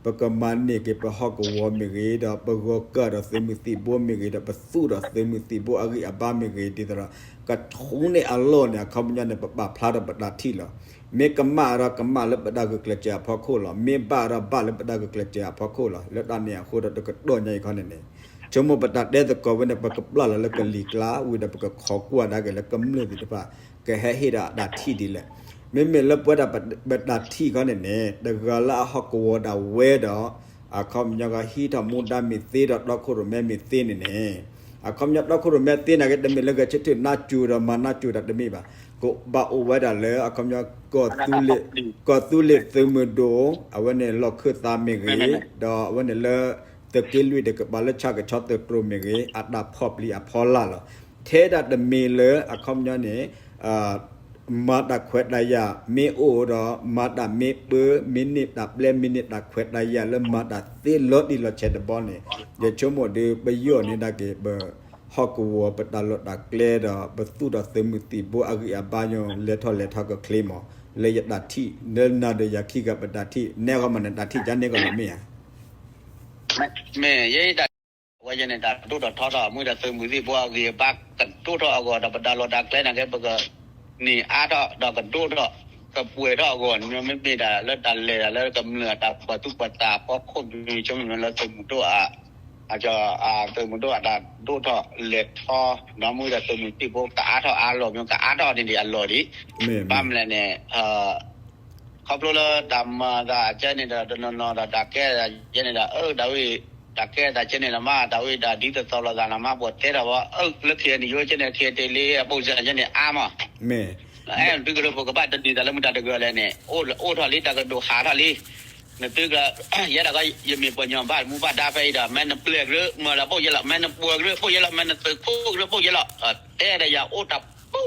ပကမၤန့ၢ်က့ၤပဟီၣ်ကဝီၤမ့ၢ်ဂ့ၤ ဒီးပဂီၤကၢၢ်ဒီးသုးမုၢ်သံၣ်ဘိမ့ၢ်ဂ့ၤ ဒီးပသူၣ်ဒီးသုးမုၢ်သံၣ်ဘိအဂံၢ်အဘါမ့ၢ်ဂ့ၤ ဒ်သိးဒီး ကထူန့ၢ်အလီၢ်န့ၣ် အခီပညီန့ၣ် ပပာ်ဖျါထီၣ်ပတၢ်ထံၣ်လီၤ. မ့ၢ်ကမၣ်ဒီးကမၣ်လၢပတၢ်ဂုာ်ကျဲးစၢးအဖီခိၣ်လီၤ. မ့ၢ်ဘၣ်ဒီးဘၣ်လၢပတၢ်ဂုာ်ကျဲးစၢးအဖီခိၣ်လီၤ. လၢတၢ်န့ၣ်အဃိဒီးတကတီၢ်ညါအံၤခီန့ၣ်န့ၣ် ဆိကမိၣ်ပတၢ်တဲသကိးဝဲန့ၣ် ပကပျၢ်လီၤလၢကလံၤကျါ ဝံၤဒီးပကခိးကွၢ်ဒါက့ၤလၢကမျၢၢ်သ့ၣ်တဖၣ် ကဟဲဟ့ၣ်ဒီးအတၢ်ထံၣ်ဒ်လဲၣ်. မ့မ့ၢ်လၢပဝဲဒၣ်ပတၢ်ထံၣ်ခီန့ၣ်န့ၣ် တဂၤလၢအဟီၣ်ကဝီၤဒၣ်ဝဲဒီး အခီပညီကဟံးထီၣ်မူဒါမ့ၢ်သ့ဒီးတီခိၣ်ရိၣ်မဲမ့ၢ်သ့န့ၣ်န့ၣ် အခီပညီတီခိၣ်ရိၣ်မဲသ့န့ၣ်က့ တမ့ၢ်လၢဂဲၤဆၢထၢၣ်နါစိၤဒီးမၤနါစိၤတၢ်တမ့ၢ်ဘၣ်. ကဘၣ်အိၣ်ဝဲဒၣ်လၢ အခီပညီ ကီၢ်သူလ့ၤသုးမုၢ်ဒိၣ် အဝဲန့ၣ်လီၢ်ခၢၣ်သးမ့ၢ်ဂ့ၤ ဒီးအဝဲန့ၣ်လၢ သုးက့လွံၢ်တကပၤလၢဆၣ်ကဆီသုးတြိၤမ့ၢ်ဂ့ၤ အတၢ်ဖီၣ်ပျံၤအဖီလာ်လီၤ. ထဲဒၣ်တမ့ၢ်လၢအခီပညီန့ၣ် မၤတၢ်ခွဲးတၢ်ယာ်မ့ၢ်အိၣ်ဒီး မၤတၢ်မ့ၢ်ပၢ မ့ၢ်န့ၢ်တၢ်ပျဲ မ့ၢ်န့ၢ်တၢ်ခွဲးတၢ်ယာ်လၢမၤတၢ်သ့လီၤတံၢ်လီၤဆဲးတဘျီန့ၣ် ယဆိကမိၣ်ဒီးပယီၤန့ၣ်ဒၣ်က့ၤ ပ ဟီၣ်ကဝီၤပတၢ်လီၢ်တၢ်ကျဲဒီး ပသူၣ်ထီၣ်သုးမုၢ်သံၣ်ဘိအဂံၢ်အဘါညါ လဲၤထီၣ်လဲၤထီကချ့မး, လၢယတၢ်ထံၣ် လၢနၤဒီးယၤခံဂၤပတၢ်ထံၣ် နဲဂီၢ်မးန့ၣ် တၢ်ထံၣ်ကန့ၢ်ကီးလီၤမ့ၢ်ဧါ. မ့ၢ်ယဲတၢ် ဝဲယဲန့ၣ် တၢ်ဒိၣ်ထီၣ်ထီထီၣ် မ့ၢ်ဒီးသုးမုၢ်သံၣ်ဘိအဂံၢ်အဘါကဒိၣ်ထီၣ်အဂီၢ်ဒီး ပတၢ်လီၢ်တၢ်ကျဲန့ၣ်က့ ပက န့ၢ်အါထီၣ်ဒီးကဒိၣ်ထီၣ် ကပှဲၤထီၣ်အဂီၢ်န့ၣ် မ့မ့ၢ်ဒၣ်လၢတၢ်လဲၤတၢ်လၢကမျၢၢ်အတၢ်ပှၤသူၣ်ပှၤသးအဖီခိၣ် မ့ၢ်ဆိကမိၣ်လၢသုးမုၢ်ဒိၣ်အ အက သုးမုၢ်ဒိၣ်အတၢ်ဒိၣ်ထီၣ်လဲၤထီ ဒီးမ့ၢ်ဒီးသုးမုၢ်သံၣ်ဘိကအါထီၣ်အါလီၤ မ့ၢ်ကအါထီၣ်န့ၣ်ဒံးအလီၢ်ဒံး ဘၣ်မနုၤလဲၣ်န့ၣ် ခီဖျိလၢတၢ်မၤသးကဲန့ၣ်ဒီး တနီၤနီၤဒီးတၢ်ကဲသးကဲန့ၣ်ဒီး အၢ တၢ်ဝံၣ် တၢ်ကဲသးကဲန့ၣ်လီၤမး တၢ်ဝံၣ်တၢ်ဒ်သိးသိးလိာ်သးလီၤမး ပှၤတဲထီၣ်ဝဲ အၢ လၢခံန့ၣ် ယိကဲန့ၣ် ခံတ့ၢ်လံ အပိစၢ်ကဲန့ၣ်အါမး အဲၣ် နသုကရၢဖိကဘၣ်တန့ၢ်သးလၢမတၤတဂၤလဲၣ်န့ၣ် အိၣ်ထီၣ်လံ တၢ်ကဒိၣ်ဟးထီၣ်လံ နသုက ယဲဒၣ်ကီ ယမ့ၢ်ပှၤညီဘၣ်မူဘၣ်ဒါဖဲအံၤဒီး မ့ၢ်နပျဲၢ်ကရၢ မၤလၢဘိၣ်ယဲလီၤ မ့ၢ်နပှဲၤကရၢ ဘိၣ်ယဲလီၤ မ့ၢ်နသုးခိၣ်ကရၢ ဘိၣ်ယဲလီၤ တဲဒီးယၤအိၣ်တၢ်ပူ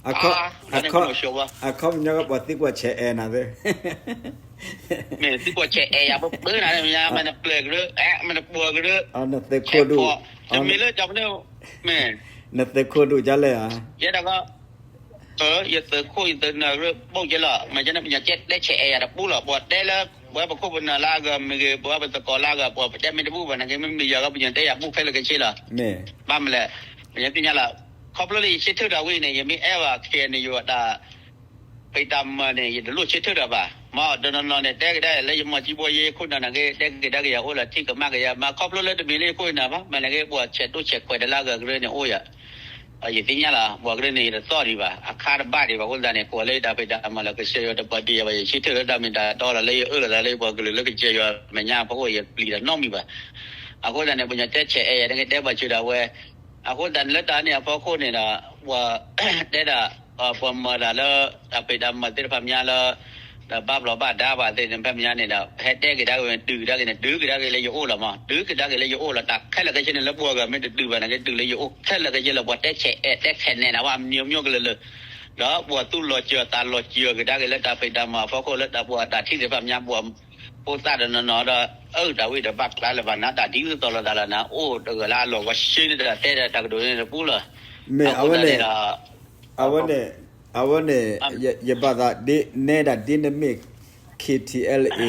အခီပညီကပှၤသံကွၢ်ဆဲးအဲၣ်နၤသ့ မ့ၢ်သံကွၢ်ဆဲးအဲၣ်ယၤပပၢနၤ မ့ၢ်နပျဲၢ်ကရၢ အဲၣ် မ့ၢ်နပှဲၤကရၢ နသုးခိၣ်ဒူၣ် တမ့ၢ်လၢကီ မ့ၢ် နသုးခိၣ်ဒူၣ်ကလဲၣ်ဧါ ယဲဒၣ်ကီ ယသုးခိၣ်ယသုးနၢ်ကရၢ ဘိၣ်ယဲလီၤ မ့ၢ်ကဲန့ၣ် ပညီတဲတဲဆဲးအဲၣ်ယၤတပူလီၤ ပှၤတဲလၢ ပဝဲပခိၣ်ပနၢ်လၢအဂၤမ့ၢ်ဂ့ၤ ပဝဲပသကိးလၢအဂၤ ပှၤတဲမ့ၢ်တဘူၣ်ဘၣ်နာ်က့ မ့မ့ၢ်ယၤကီ ပညီတဲယၤဘူၣ်ခဲလၢာ်ခဲဆ့လီၤ ဘၣ်မနုၤလဲၣ် ပညီသ့ၣ်ညါလီၤ ခီဖျိလၢယဆၢထၢၣ်ဒီးဝံၤန့ၣ် ယမ့ၢ်အဲၣ်ဘၣ် KNU အတၢ် ဖံးတၢ်မၤန့ၣ် ယတလိၣ်ဆၢထၢၣ်ဒီးဘၣ် မ့ၢ်တနီၤနီၤန့ၣ် တဲကဒါလၢယမီၢ်ကံဘိယဲခိၣ်နၢ်နာ်က့ တဲကဒါက့ၤယၤအိၣ်လၢထံၣ်ကမၣ်က့ၤယၤ မ့ၢ်ခီဖျိလၢတမ့ၢ်လၢယခိၣ်နၢ်ဘၣ် မ့ၢ်နာ်က့ ပှၤဆဲးဒိၣ်ဆဲးခွဲးတလၢအဂၤကရၢန့ၣ်အိၣ်ယၤ ယသ့ၣ်ညါလီၤ ပှၤကရၢန့ၣ် ယတသီၣ်ဒံးဘၣ် အခါတဘၣ်ဒံးဘၣ် အဃိသတးန့ၣ် ကွၢ်လၢယတၢ်ဖံးတၢ်မၤလၢကစၢ်ယွၤတပှၤဒံးယၤဘၣ် ယဆၢထၢၣ်လၢတၢ်မ့ၢ်တၢ်တီလီၤ လၢယအၢၣ်လီၤသးလၢယပှၤကလုာ်လၢကစၢ်ယွၤမဲာ်ညါအဖီခိၣ် ယပျံၤတၢ်နီတမံၤဘၣ် အဃိသတးန့ၣ် ပညီတဲဆဲးအဲၣ်ယၤနာ်က့ တဲပှၤစၢၤဒၣ်ဝဲ အဃိသတးန့ၣ် လၢတၢ်န့ၣ်အဖီခိၣ်န့ၣ်ဒီး ပှၤတဲဒၣ် ပှၤမၤတၢ်လၢ တၢ်ဖံးတၢ်မၤသ့ၣ်တဖၣ်မးလၢ ဒီးဘၣ်ဘျီးဘၣ်ဒါဘၣ်သ့ၣ်တဖၣ်မးန့ၣ်ဒီး ဟဲတဲက့ၤဒၣ်က့ၤဝဲ တုၤကဒါက့ၤန့ၣ် တုၤကဒါက့ၤလၢယအိၣ်လီၤမး တုၤကဒါက့ၤလၢယအိၣ်လီၤ တၢ်ခဲလၢာ်ခဲဆ့န့ၣ် လၢပှၤဂၤမ့ၢ်တတုၤဘၣ်နာ်က့ တုၤလၢယအိၣ်ခဲလၢာ်ခဲဆ့လီၤ ပှၤတဲဆဲးအဲၣ်တဲဆဲးနဲၣ်နၤဝဲ အမျိုးမျိုးကလုာ်လၢ ဒီးပှၤသူၣ်လီၤစၢၤသးလီၤစၢၤကဒါက့ၤလၢတၢ်ဖံးတၢ်မၤအဖီခိၣ်လၢတၢ်ပှၤတၢ်ထံၣ်သ့ၣ်တဖၣ်မး ပှၤဖိသၣ်တနီၤနီၤဒီး အၢ တၢ်ဝံၣ်တဘၣ်ကျါလၢၤဘၣ်နၤ တၢ်ဒ်သိးသိးလိာ်သးလီၤနၤ အိၣ်တဂၤလၢအလီၢ် ပှၤဆှၢန့ၢ်တၢ်တဲဒီးတၢ်ကတိၤန့ၣ်တပူလီၤ အဃိသတးန့ၣ်ဒီး အဝဲန့ၣ် အဝဲန့ၣ် ယဘၣ်သးဒ်နဲဒၣ်ဒ်နမ့ၢ် KTLA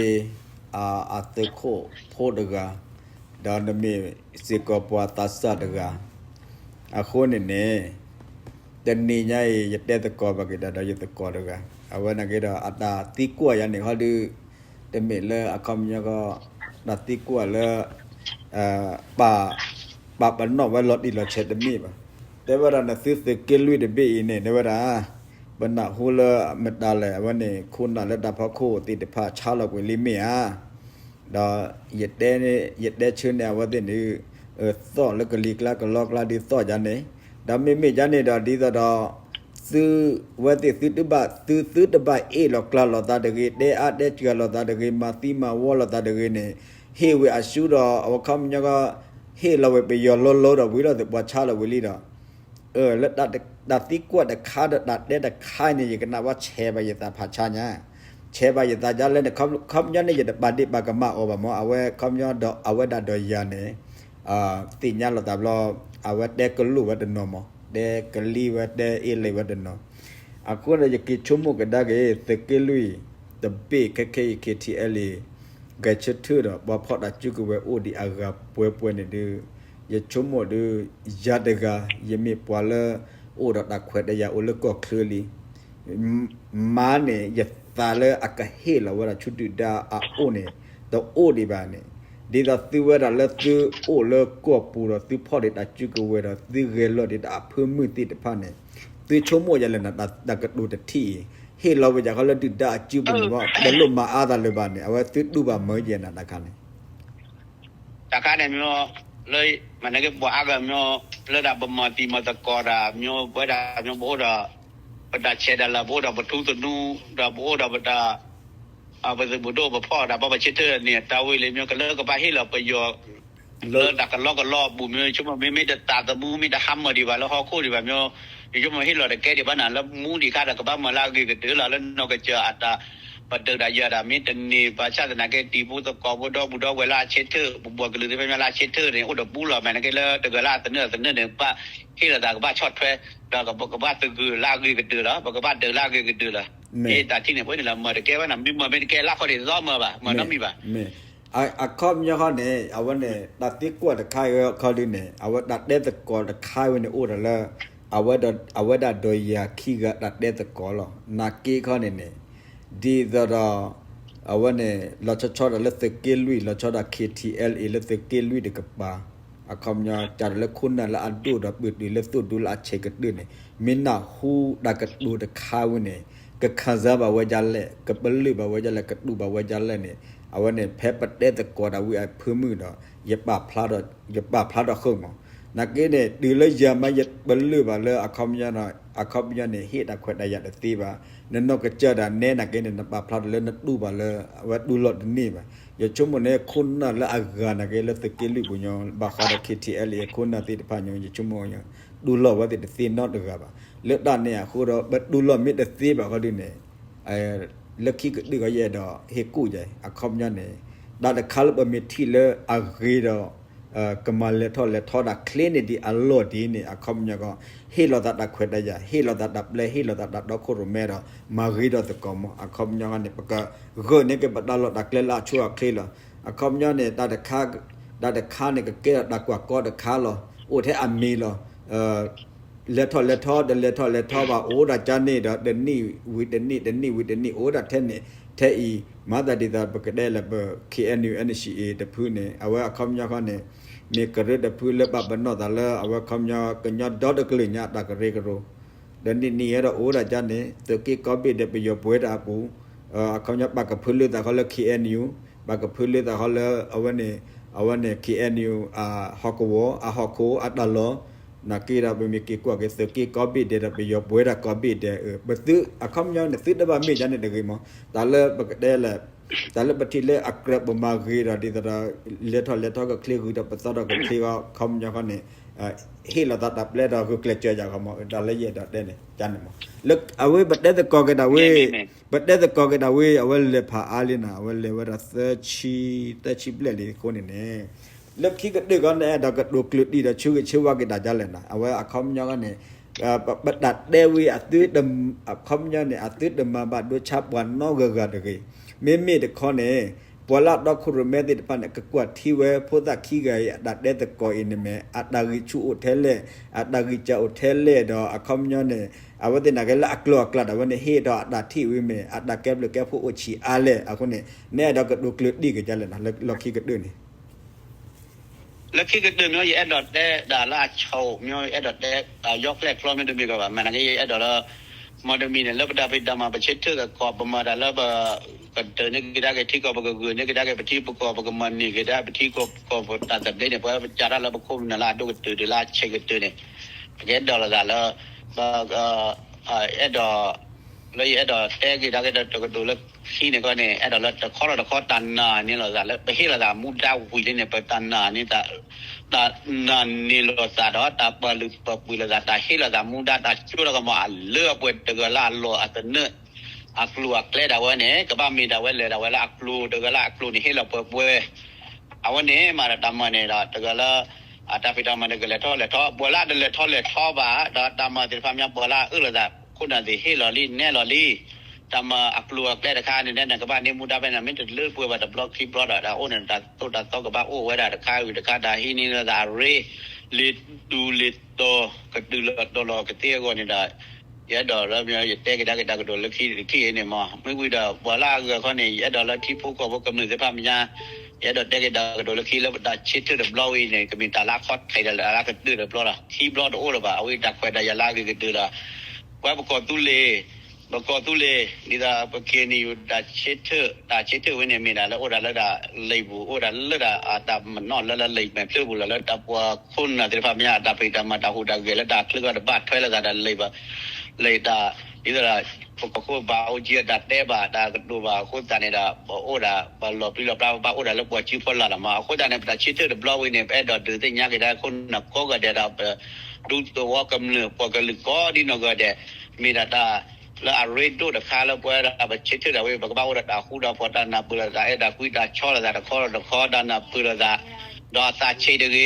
အသုးခိၣ်ဖိတဂၤ ဒီးနမ့ၢ်စ့ၢ်ကီးပှၤသးစၢ်တဂၤ အဃိန့ၣ်န့ၣ် တနံၤညါအံၤ ယတဲသကိးဘၣ်က့ၤတၢ်ဒီးယသကိးတဂၤ အဝဲနာ်က့ဒီး အတၢ်သံကွၢ်ယၤန့ၣ် ဟီဒု တမ့ၢ်လၢအခီပညီကီ တၢ်သံကွၢ်လၢ ပာ် ပာ်ပနီၣ်ဝဲလီၤတံၢ်လီၤဆဲးတမ့ၢ်ဘၣ်. တဲဝဲဒၣ်နသုသုးက့လွံၢ်တဘ့ၣ်အံၤန့ၣ် တဲဝဲဒၣ် ပနၢ်ဟူလၢမတၤလဲၣ် အဝဲန့ၣ် ခိၣ်နၢ်လၢတၢ်ဖီခိၣ်သ့ၣ်တဖၣ်ဆါလီၤကွံာ်လံမ့ၢ်ဧါ. ဒီး ယတဲဆၢန့ၢ်အဝဲသ့ၣ်န့ၣ် သီၣ်လၢကလံၤကျါကလီကျါဒ်သီၣ်ယၤန့ၣ် ဒီးမ့မ့ၢ်ယၤန့ၣ်ဒီး ဒ်သိးဒီး သုဝဲသ့ၣ် သုတဘၣ် သုသုတဘၣ်အ့ၣ်လိာ်ကျါလိာ်သးတဂ့ၤ, တဲအါတဲစှၤလိာ်သးတဂ့ၤ, မၤသံမၤဝီလိာ်သးတဂ့ၤန့ၣ်, ဟ့ၣ်ဝဲအစုဒီး အခီပညီကီ ဟ့ၣ်လီၤဝဲပယီၤလိၤလိၤဒီး ဝံၤလီၤသပှၢ်ဆါလီၤဝံၤလံဒီး လၢတၢ်သံကွၢ်တခါဒီးတၢ်တဲတခါန့ၣ် ယကနၣ်ဝဲဆဲးဘၣ်ယသးဖးဆါညါ, ဆဲးဘၣ်ယသးဒ်လဲၣ်န့ၣ် ခီပညီန့ၣ် ယတပာ်ဒ့ၣ်ပာ်ကမၣ်အီၤဘၣ်မး, အဝဲခီပညီဒီး အဝဲဒၣ်ဒီးယၤန့ၣ် သ့ၣ်ညါလိာ်သးဘျီ အဝဲတဲကလိာ်ဝဲတနီၤမး, တဲကလံၤဝဲ တဲအ့ၣ်လံဝဲတနီၤ. အဃိန့ၣ် ယက့ၤဆိကမိၣ်ကဒါက့ၤ သုးက့လွံၢ်တဘ့ၣ် ခဲခဲအံၤ KTLA ဂဲၤဆၢထၢၣ်ဒီး ပှၤဖီၣ်တၢ်စုကဝဲၤအိၣ်ဒံးအဂၤပှဲၤပှဲၤန့ၣ်ဒုး ယဆိကမိၣ်ဒုး ယၤတဂၤ ယမ့ၢ်ပှၤလၢ အိၣ်ဒီးတၢ်ခွဲးတၢ်ယာ်အိၣ်လၢကီၢ်ချၢလံ မ့ၢ်န့ၣ် ယသးလၢအကဟ့ၣ်လီၤဝဲဒၣ်ဆူဒုၣ်ဒါအအိၣ်န့ၣ် တအိၣ်ဒံးဘၣ်န့ၣ်, ဒ်သိးသုဝဲဒၣ်လၢသုအိၣ်လၢကီၢ်ပူၤဒီး သုဖီၣ်ဒံးတၢ်စုကဝဲၤဒီး သုဂဲၤလီၤဒံးတၢ်အဖၢမုၢ်သ့ၣ်တဖၣ်န့ၣ်, သုဆိကမိၣ်ယၤလဲၣ်န့ၣ် တၢ်ကတိၤတထံၣ်အံၤ ဟ့ၣ်လီၤဝဲယၤဃီလၢဒုၣ်ဒါအစုပူၤန့ၣ် တလိၣ်မၤအါသးလၢၤဘၣ်န့ၣ် အဝဲသုတူၢ်ဘၣ်မၢယဲၢ်နၤတခါန့ၣ် တခါန့ၣ်မ့ၢ် လၢ မ့ၢ်န့ၣ်က့ ပှၤအါဂၤမ့ၢ် လၢဒၣ်ပမၤသံမၤသကိးတၢ်မ့ၢ် ပဝဲဒၣ်မ့ၢ်ပအိၣ်ဒီး ပတၢ်ဆဲးတၢ်လၤ ပအိၣ်ဒီးပထူသနူ ဒီးပအိၣ်ဒီးပတၢ် ပသုးမုၢ်ဒိၣ်ပဖီၣ်တၢ် ပှၤပဆၢထၢၣ်န့ၣ် တၢ်ဝံၤလံမ့ၢ် ကလၢကဘၣ်ဟ့ၣ်လီၤပယီၤ လၢတၢ်ကလီကလီအပူၤမ့ၢ် ဆိကမိၣ်မ့မ့ၢ်တသးသမူ မ့ၢ်တဟါမၢ်ဒံးဘၣ်လၢဟီၣ်ခိၣ်ဒံးဘၣ်မ့ၢ် ယဆိကမိၣ်ဟ့ၣ်လီၤတကဲဒံးဘၣ်နၤ လၢမူဒံးခါဒီး ကဘၣ်မၤလၢအဂ့ၤကတၢၢ်လီၤ လၢနီၢ်ကစၢ်အတၢ် ပဒုးတၢ်ယၤတၢ်မ့ၢ်တန့ၢ်ဘၣ်ဆၣ်သနာ်က့ တံၤဖိသကိးဖိဒီပုၢ်ဒီဝဲၢ်လၢအဆၢထၢၣ် ပပှၤကလုာ်သ့ၣ်တဖၣ်လၢအဆၢထၢၣ်န့ၣ် အိၣ်တပူၤလီၤ. မ့ၢ်နာ်က့လၢတဂၤလၢအသနၢၣ်အသနၢၣ်န့ၣ် ကဘၣ်ဟ့ၣ်လီၤသးကဘၣ်ဆီၣ်ထွဲ ဒီးကဘၣ်သဂၢၢ်လၢအဂ့ၤကတၢၢ်လီၤ. ပကဘၣ်ဒုးလၢအဂ့ၤကတၢၢ်လီၤ. မ့ၢ်တၢ်ထံၣ်န့ၣ် ပဝဲန့ၣ်လီၤ မၤတကဲဝဲန့ၣ် မ့ၢ်မၤမ့ၢ်တကဲလၢခီၣ်ဒံးသီမၤဘၣ် မၤနီတမံၤဘၣ်. မ့ၢ် အခီပညီဃီန့ၣ် အဝဲန့ၣ် တၢ်သံကွၢ်တခါအံၤအခီဒုန့ၣ် အဝဲတၢ်တဲသကိးတခါဝဲန့ၣ်အိၣ်ဒီးလၢ အဝဲဒၣ် အဝဲဒၣ်ဒီးယၤခံဂၤတၢ်တဲသကိးလီၤ. နာ်က့ခီန့ၣ်န့ၣ် ဒ်သိးဒီး အဝဲန့ၣ် လီၤဆီဆီဒီးလၢသုးက့လွံၢ် လီၤဆီဒီး K T L A လၢသုးက့လွံၢ်တကပၤ အခီပညီ ကးဒီးလၢခိၣ်နၢ်လၢအဒိၣ်ဒီးပတုာ်လၢသိၣ်ဒူလၢအဆဲးကတၢၢ်န့ၣ် မ့ၢ်နၢ်ဟူတၢ်ကတိၤတခါဝဲန့ၣ် ကခၣ်စၢဘၣ်ဝဲဒ်လဲၣ် ကပလၢၢ်ဘၣ်ဝဲဒ်လဲၣ် ကတူၢ်ဘၣ်ဝဲဒ်လဲၣ်န့ၣ် အဝဲန့ၣ် ဖဲပတဲသကိးတၢ်ဝံၤအဖၢမုၢ်ဒီး ယပာ်ဖျါထီၣ်ဃုာ်မး. နာ်က့န့ၣ် တုၤလၢယၤမ့ၢ်ယပလၢၢ်ဘၣ်လၢအခီပညီ အခီပညီန့ၣ် ဟ့ၣ်တၢ်ခွဲးတၢ်ယာ်တသ့ဘၣ်. နနီၢ်ကစၢ်ဒၣ်နဲနာ်က့န့ၣ် နပာ်ဖျါထီၣ်လၢနတူၢ်ဘၣ်လၢ အဝဲတူၢ်လိာ်တန့ၢ်ဘၣ်. ယဆိကမိၣ်န့ၣ် ခိၣ်နၢ်လၢအဂၤနာ်က့လၢသုးက့လွံၢ်ပူၤညီ ဘၣ်ဃးဒီး K T L A အခိၣ်နၢ်သ့ၣ်တဖၣ်ညီ ယဆိကမိၣ် တူၢ်လိာ်ဝဲသ့ၣ်တသ့နီတဂၤဘၣ်. လၢတၢ်န့ၣ်အဃိဒီး ပတူၢ်လိာ်မ့ၢ်တသ့ဘၣ်ဃီဒုန့ၣ် လၢခံကတၢၢ်ကီယအဲၣ်ဒိးဟ့ၣ်ကူၣ်ယၤ အခီပညီန့ၣ် တၢ်တခါလၢပမ့ၢ်ထံၣ်လၢအဂ့ၤဒီး ကမၤလဲၤထီၣ်လဲၤထီဒၣ်ချ့န့ၣ်ဒ်အလီၢ်ဒ်န့ၣ် အခီပညီကီ ဟ့ၣ်လီၤသးတၢ်ခွဲးတၢ်ယာ် ဟ့ၣ်လီၤသးတၢ်ပျဲ ဟ့ၣ်လီၤသးတၢ်တီခိၣ်ရိၣ်မဲဒီး မၤဂ့ၤဒီးသကိးမး အခီပညီန့ၣ် ပကဂၢၢ်န့ၢ်က့ၤပတၢ်လီၢ်တၢ်ကျဲလၢအဆိအချ့လီၤ. အခီပညီန့ၣ် တၢ်တခါန့ၣ် ကကဲထီၣ်တၢ်ကွၢ်ကီတခါလီၤ. အိၣ်ထဲအမ့ၢ်လီၤ လဲၤထီၣ်လဲၤထီ တလဲၤထီၣ်လဲၤထီဘၣ် အိၣ်ဒၣ်ကန့ၣ်ဒီး တနံၣ်ဝံၤတနံၣ် တနံၣ်ဝံၤတနံၣ် အိၣ်ဒၣ်ထဲန့ၣ် ထဲအံၤ မၤသးဒ်သိးပကတဲလၢပ K N U N C A တဖုန့ၣ် အဝဲအခီပညီဃီန့ၣ် မ့ၢ်ကရၢတဖုလၢပာ်ပနီၣ်သးလၢ အဝဲအခီပညီ ကညီဒီတကလုာ်ညါအတၢ်ကရၢကရိ ဒီးနံၣ်နံၣ်ယဲဒီးအိၣ်ဒၣ်ကန့ၣ် သုးက့ကိးဘ့ၣ်ဒဲးပယီၤပှဲၤတၢ်အပူၤ အခီပညီပာ်ကဖၢလၢသးဃီလၢ K N U ပာ်ကဖၢလၢသးဃီလၢ အဝဲန့ၣ် အဝဲန့ၣ် K N U ဟီၣ်ကဝီၤ အဟီၣ်ခိၣ် အတၢ်လီၢ် နာ်က့ဒီး ပမ့ၢ်က့ၤကွၢ်က့ၤ သုးက့ကိးဘ့ၣ်ဒဲးဒီး ပယီၤပှဲၤတၢ်ကိးဘ့ၣ်ဒဲး ပသု အခီပညီန့ၣ် သုတဘၣ်မ့ၢ်ဒ်န့ၣ်တဂ့ၤမး တၢ်လၢပကတဲလၢ တၢ်လၢပထံၣ်လၢအကြၢးပမၤဂ့ၤဒီး ဒ်သိးဒီး လဲၤထီၣ်လဲၤထီကချ့ ဂုၤထီၣ်ပသီထီၣ်ကချ့ အခီပညီဃီန့ၣ် ဟ့ၣ်လီၤသးတၢ်ပျဲဒီး ဂုာ်ကျဲးစၢးယၤဂီၢ်မး တၢ်လၢယအဲၣ်ဒိးတဲန့ၣ် ကန့ၣ်မး လၢအဝဲပတဲသကိးက့ၤတၢ်ဝဲ ပတဲသကိးက့ၤတၢ်ဝဲ အဝဲလဲၤဖးအါလံနၤ အဝဲလဲၤဝဲဒၣ် သၢဆံ သၢဆံဘျဲၣ်လံအဃိန့ၣ်န့ၣ် လၢခံကတၢၢ်ကီန့ၣ် အဲၣ်ဒိးကတိၤကျၢၤတံၢ်ဒီး ဆၢဂ့ၤဆၢဝါက့ၤတၢ်ဒ်လဲၣ်နၤ အဝဲအခီပညီဃီန့ၣ် ပတၢ်တဲဝံၤအသု အခီပညီန့ၣ် အသုတမၤဘၣ်ဒိဆါပှၤနီတဂၤဂၤတဂ့ၤ. မ့မ့ၢ်တခီန့ၣ် ပှၤလၢအတီခိၣ်ရိၣ်မဲသ့ၣ်တဖၣ်န့ၣ် ကကွၢ်ထံဝဲ ဖိသၣ်ခံဂၤအံၤ အတၢ်တဲသကိးအံၤန့ၣ်မ့ၢ် အတၢ်ဂံၢ်ဆူၣ်အိၣ်ထဲလဲၣ်, အတၢ်ဂံၢ်စၢ်အိၣ်ထဲလဲၣ်ဒီး အခီပညီန့ၣ် အဝဲသ့ၣ်နာ်က့လၢအကျိၤအကျဲဒၣ်ဝဲန့ၣ် ဟ့ၣ်ဒီးအတၢ်ထံၣ်ဝံၤမ့ၢ် အတၢ်ကဲဘျုးကဲဖှိၣ်အိၣ်ဆံးအါလဲၣ်အဃိန့ၣ် နအဲၣ်ဒိးကတိၤကျၢၤတံၢ်က့ၤဒ်လဲၣ်နၤ လၢခံကတၢၢ်န့ၣ် လၢခံကတၢၢ်မ့ၢ် ယအဲၣ်ဒိးတဲဒၣ်လၢအဆိးမ့ၢ် ယအဲၣ်ဒိးတဲ ယီကျဲၣ်ကျီမ့ၢ်တမ့ၢ်ကီးဘၣ် မ့ၢ်နာ်က့ ယအဲၣ်ဒိးလၢ မ့တမံၤန့ၣ် လၢပတၢ်ဖံးတၢ်မၤ ပဆၢထၢၣ်သကိး ပမၤတၢ်လၢပ ကဒုးန့ၢ်ကဒါက့ၤထံကီၢ် ပကဂုာ်န့ၢ်ကဒါက့ၤပထံပကီၢ် ပကမၤန့ၢ်ကဒါပထံပကီၢ်ပတၢ်သဘျ့န့ၣ် ပဝဲပစးထီၣ်လၢပခိၣ်ပနၢ်လၢအဒိၣ်ကတၢၢ်တုၤလၢအဆံးကတၢၢ်န့ၣ် ပကအဲၣ်ဒိးလိာ်သးလၢ ပ အဲၣ်ဒိး လၢယအဲၣ်ဒိးတဲက့ၤဒၣ်က့ၤတကတိၤလၢခံန့ၣ်ကီးန့ၣ် အဲၣ်ဒိးလၢတခီလီၤတခီ တၢ်နာ်န့ၢ်လိာ်သးလၢ ပဟ့ၣ်လိာ်သးမူဒါဝံၤလံန့ၣ် ပတၢ်နာ်န့ၢ် တၢ်နာ်န့ၢ်လိာ်သးဒီး တၢ်ပာ်လုၢ်ပာ်ပှ့ၤလိာ်သး တၢ်ဟ့ၣ်လိာ်သးမူဒါ တၢ်ကၠိလီၤကမီၤအလၢအပှဲၤတဂၤလၢအလီၢ်အသနၢၣ် အကျိၤအကျဲဒၣ်ဝဲန့ၣ် ကဘၣ်မ့ၢ်ဒၣ်ဝဲလဲၤဒၣ်ဝဲလၢအကျိၤတဂၤလၢအကျိၤန့ၣ် ဟ့ၣ်လီၤပှဲၤပှဲၤ အဝဲန့ၣ်မ့ၢ်ဒီးတၢ်မၤန့ၣ်ဒီး တဂၤလၢ အတၢ်ဖံးတၢ်မၤန့ၣ် ကလဲၤထီၣ်လဲၤထီ ပှၤလၢအတလဲၤထီၣ်လဲၤထီဘၣ် ဒီးတၢ်မၤသ့ၣ်တဖၣ်မ့ၢ် ပှၤလၢအအၢၣ်လိာ်သး ခိၣ်နၢ်သ့ၣ်ဟ့ၣ်လီၤလံ နဲၣ်လီၤလံ တၢ်မၤအကျိၤအကျဲတခါန့ၣ် နကဘၣ်န့ၢ်မူဒါဖဲန့ၣ် မ့ၢ်တလၢပှဲၤဘၣ်တဘျီခံဘျီဒီး တၢ်အိၣ်န့ၣ် တၢ်သိၣ်တၢ်သီကဘၣ်အိၣ်ဝဲဒၣ်တခါဝံၤတခါ တၢ်ဟံးန့ၢ်လိာ်သးအရ့ လံာ်တူၢ်လံာ်တီၤ ကတုၤလီၤတီၤလီၤကသ့အဂီၢ်န့ၣ်ဒီး ယအဲၣ်ဒိးလၢ ယတဲက့ၤဒၣ်က့ၤတၢ်ကတိၤလၢခံတခါအံၤန့ၣ်မ့ၢ် မ့ၢ်ဝံၤဒီး ပှၤလၢအဂၤခီန့ၣ် ယအဲၣ်ဒိးလၢထံဖိကီၢ်ဖိကမျၢၢ်သ့ၣ်တဖၣ်မ့ၢ်ညါ ယအဲၣ်ဒိးတဲက့ၤတၢ်ကတိၤလၢခံလၢ ပတၢ်ဆၢထၢၣ်တဘျီဝဲအံၤန့ၣ် ကမ့ၢ်တၢ်လၢအခီၣ်ထံးဒီးလၢအကတၢၢ်တဘျီလီၤ. ခံဘျီတအိၣ်လၢၤဘၣ် အဝဲတၢ်ခွဲးတၢ်ယာ်လၢအဂ့ၤကတၢၢ်လီၤ. ပှၤပကီၢ်သူလ့ၤ ပကီၢ်သူလ့ၤ ဒ်သိးပ K N U တၢ်ဆၢထၢၣ် တၢ်ဆၢထၢၣ်ဝဲန့ၣ် မ့ၢ်ဒၣ်လၢအိၣ်ဒၣ်လၢဒၣ်လံာ်ပူၤ အိၣ်ဒၣ်လၢဒၣ်အတၢ်မနီၣ်လၢလၢလံာ်မဲာ်ဖျၢၣ်ပူၤလီၤ လၢတၢ်ပှၤခိၣ်နၢ်သ့ၣ်တဖၣ်မ့ၢ်ညါ အတၢ်ဖံးတၢ်မၤတၢ်ဟူးတၢ်ဂဲၤလၢတၢ်ချၢကီၢ် တဘၣ်ထွဲလိာ်သးဒီးလံာ် လံာ်တၢ် ဒ်သိးဒီး ပကီၢ်ခိၣ်ဘၣ်အိၣ်ကံအတၢ်တဲဘၣ်တၢ်ကတိၤဘၣ်အဃိသတးန့ၣ်ဒီး ပအိၣ်ဒၣ် ပလီၤပျံၤလီၤပျါ ပဘၣ်အိၣ်ဒၣ်လၢပှၤစုဖီလာ်လီၤမး အဃိသတးန့ၣ် ပတၢ်ဆၢထၢၣ်တဘျီဝဲန့ၣ် ပအဲၣ်ဒိးဒုးသ့ၣ်ညါက့ၤဒၣ်ခိၣ်နၢ်ကိးဂၤဒဲးဒီး ပဒူသဝီကမျၢၢ်ပှၤကလုာ်ကိးဒ်နီၢ်ဂၤဒဲး မ့ၢ်ဒၣ်တၢ် လၢအရ့ဒိၣ်တခါလၢပဝဲဒၣ်ပဆ့ထၢၣ်ဒၣ်ဝဲ ပကဘၣ်အိၣ်ဒီးတၢ်ဃူတၢ်ဖိး တၢ်နၢ်ပၢၢ်လိာ်သး အဲၣ်တၢ်ကွံတၢ်ဆှီလိာ်သး တခီဒီးတခီ တၢ်နၢ်ပၢၢ်လိာ်သး ဒီးသးဆံးတဂ့ၤ သး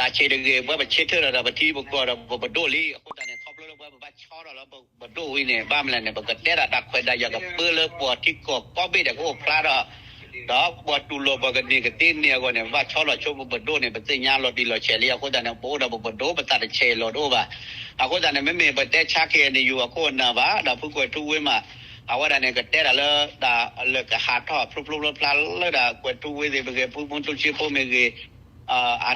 ဆံးတဂ့ၤ ပဝဲပဆ့ထၢၣ်ဒီးပထံပကီၢ်ဒီးပပဒိၣ်လံ အဃိသတးန့ၣ် ခီဖျိလၢပဝဲပဘၣ်ဆီထီၣ်လၢပဒိၣ်ဝံၤန့ၣ် ဘၣ်မနုၤလဲၣ်န့ၣ် ပကတဲဒၣ်တၢ်ခွဲးတၢ်ယာ်ကပၢလၢပှၤထံကီၢ်ကိးဘ့ၣ်ဒဲးကအိၣ်ဖျါထီၣ် ဒီးပှၤတူၢ်လိာ်ပှၤကန့ၢ်ကသ့န့ၢ်အဂီၢ်န့ၣ် ပဘၣ်ဆီလီၤဆိပပဒိၣ်န့ၣ် ပသ့ၣ်ညါလီၤတံၢ်လီၤဆဲးလံ အဃိသတးန့ၣ် ပအိၣ်ဒီးပပဒိၣ် ပသးတဆဲးလီၤတအိၣ်ဘၣ်. အဃိသတးန့ၣ် မ့မ့ၢ်ပတဲဆါ ခ့ၣ်အဲၣ်ယူၣ် အခိၣ်အနၢ်ဘၣ် ဒီးဖုကွဲၤထူဝ့မး အဝဲဒၣ်န့ၣ် ကတဲဒၣ်လၢတၢ်လၢကဟးထီၣ်ဖျိဖျိဖျါဖျါလၢဒၣ်ကွဲၤထူဝ့သ့ၣ်မ့ၢ်ဂ့ၤ ဖုမူတူဆ့ဖိမ့ၢ်ဂ့ၤ